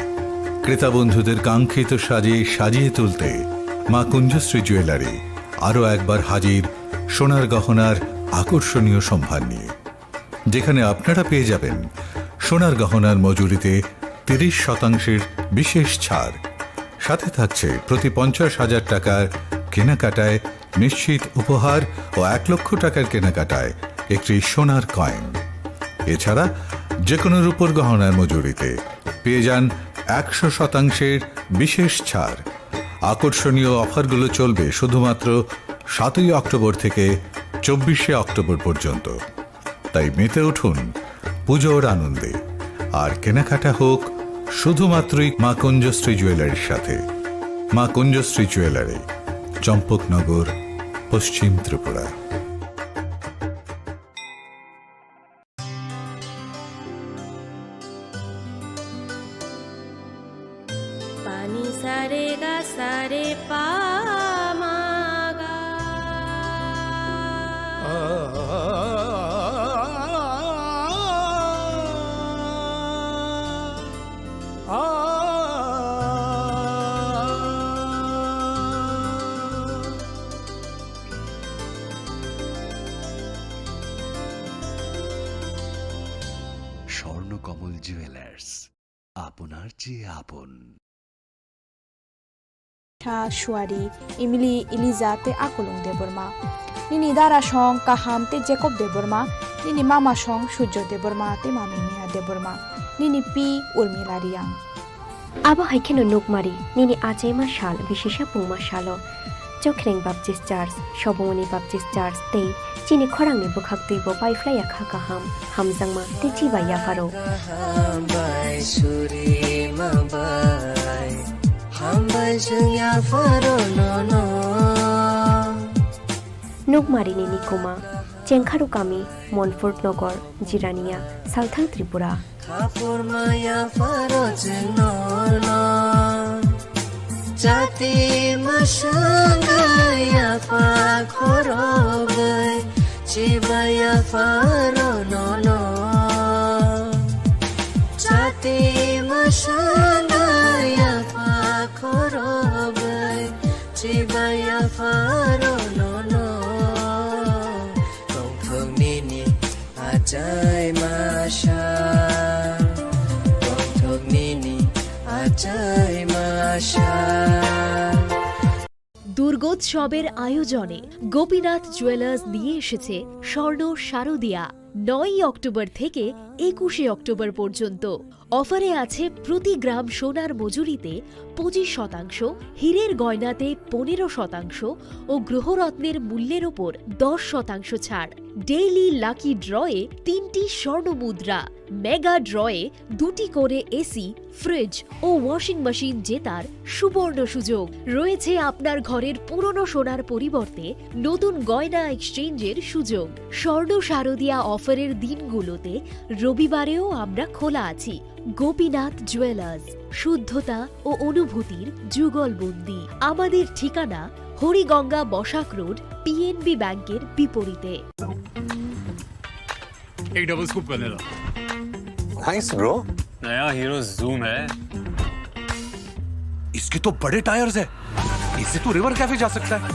ক্রেতা বন্ধুদের কাঙ্ক্ষিত সাজে সাজিয়ে তুলতে মা কুঞ্জশ্রী জুয়েলারি আরও একবার হাজির সোনার গহনার আকর্ষণীয় সম্ভার নিয়ে, যেখানে আপনারা পেয়ে যাবেন সোনার গহনার মজুরিতে তিরিশ শতাংশের বিশেষ ছাড়। সাথে থাকছে প্রতি পঞ্চাশ হাজার টাকার কেনাকাটায় নিশ্চিত উপহার ও এক লক্ষ টাকার কেনাকাটায় একটি সোনার কয়েন। এছাড়া যে কোনো রূপোর গহনার মজুরিতে পেয়ে যান একশো শতাংশের বিশেষ ছাড়। আকর্ষণীয় অফারগুলো চলবে শুধুমাত্র সাতই অক্টোবর থেকে চব্বিশে অক্টোবর পর্যন্ত। তাই মেতে উঠুন পুজোর আনন্দে, আর কেনাকাটা হোক শুধুমাত্রই মা কুঞ্জশ্রী জুয়েলারির সাথে। মা কুঞ্জশ্রী jewellery, Champaknagar, Paschim Tripura. Pani sare ga sare pa ma ga. Swarnakamal jewellers, আপনার চেয়ে আপন। Tha Suari, Emily Eliza tei Akolong Debbarma. Nini dara song Kaham tei Jacob Debbarma, nini mama song Surjo Debbarma tei mami Neha Debbarma, nini pi Urmila Riang. Abo hai kheno nukmari, nini achaima sal, bisisa pungma salo, Chokhreng Baptist Church, Sobongoni Baptist Church tei chini khorangni bwkhak twibo paiphlaiya kha kaham, hamjakma tei chibai yapharo. Kaham bai suri ma bai, hambai chwng yapharo nono. Nukmarini nikuma, Chengkharu kami, Monfort Nogor, Jirania, Salthang Tripura. Khapur maya pharo chwng nono. Chati mwswngwi apha khorogwi chibaya pharo nono. Chati mwswngwi apha khorogwi chibaya pharo nono. Tongthok nini achai masa, tongthok nini achai masa. দুর্গোৎসবের আয়োজনে গোপীনাথ জুয়েলার্স নিয়ে এসেছে স্বর্ণ শারদিয়া। নয়ই অক্টোবর থেকে একুশে অক্টোবর পর্যন্ত অফারে আছে প্রতি গ্রাম সোনার মজুরিতে পঁচিশ শতাংশ, হীরের গয়নাতে পনেরো শতাংশ ও গ্রহরত্নের মূল্যের ওপর দশ শতাংশ ছাড়। ডেইলি লাকি ড্রয়ে তিনটি স্বর্ণ মুদ্রা, মেগা ড্রয়ে দুটি করে এসি, ফ্রিজ ও ওয়াশিং মেশিন জেতার সুবর্ণ সুযোগ। রয়েছে আপনার ঘরের পুরনো সোনার পরিবর্তে নতুন গয়না এক্সচেঞ্জের সুযোগ। স্বর্ণ শারদিয়া অফারের দিনগুলোতে রবিবারেও আমরা খোলা আছি। গোপীনাথ জুয়েলার্স, শুদ্ধতা ও অনুভূতির যুগলবন্দি। আমাদের ঠিকানা হরিগঙ্গা বসাক রোড, পিএনবি ব্যাংকের বিপরীতে। एक double scoop vanilla. Nice bro. नया हीरो जूम है। इसके तो बड़े टायर्स है, इससे तो रिवर कैफे जा सकता है।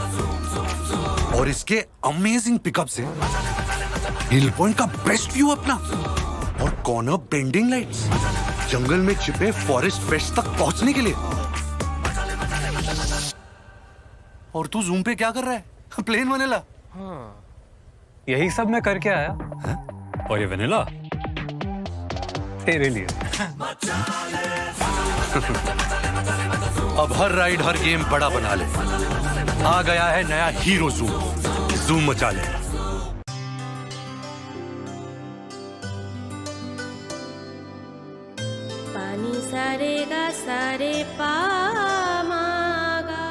और इसके अमेजिंग पिकअप से हिल पॉइंट का बेस्ट व्यू अपना, और कॉर्नर बेंडिंग लाइट्स, जंगल में छिपे फॉरेस्ट फ्रेश तक पहुंचने के लिए। और तू जूम पे क्या कर रहा है? Plane vanilla. हाँ। यही सब मैं करके आया। हैं? और ये वनीला? तेरे लिए। अब हर राइड, हर गेम बड़ा बना ले। आ गया है नया हीरो जूम। जूम मचा ले। Ni sa re ga sa re pa ma ga.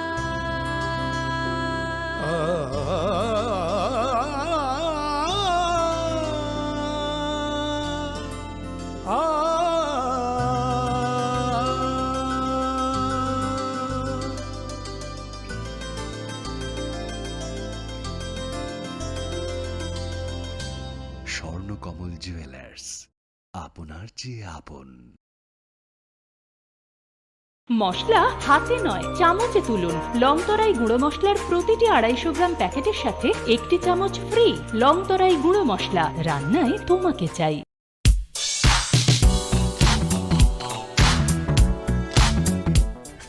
Swarnakamal jewellers, আপনার চেয়ে আপন। মশলা হাতে নয়, চামচে তুলুন। লং তরাই গুঁড়ো মশলার প্রতিটি আড়াইশো গ্রাম প্যাকেটের সাথে একটি চামচ ফ্রি। লং তরাই গুঁড়ো মশলা, রান্নায় তোমাকে চাই।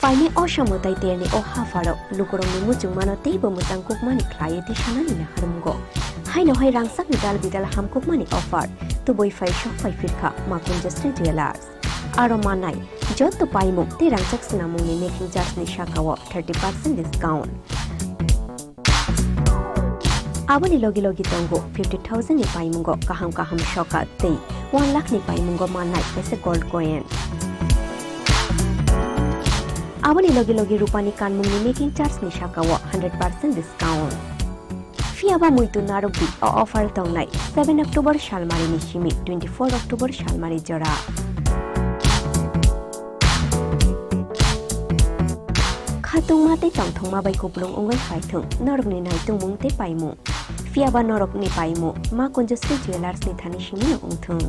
Phaini o samo tai terni o hapharo lukurokni muchungmano teibo mwchang kukmani khlaiwi tisanani naharmungo. Haino hai rangchakni dal bidal hamkukmani offer tubui phai sok phai phirkha Makunjo Steel Jewellers. Aro manai jotto paimung tei rangchak swnamungni making charge ni sakao thirty percent discount. Aboni logi logi tongo fifty thousand ni paimungo kaham kaham sokat tei one lakh ni paimungo mannai kaisa gold coin. Aboni logi logi rupani kanmungni making charge ni sakao hundred percent discount. Phiyaba muitu narwkdi, o offer tongnai seven October salmarini simi twenty-four October salmari jora. Khatungma tei tongthokma bai kupulung wngwi phaithung norokni naitungmung tei paimung. Phiyaba norokni paimung Makunjo Steel Jewellers ni thani simino wngthung.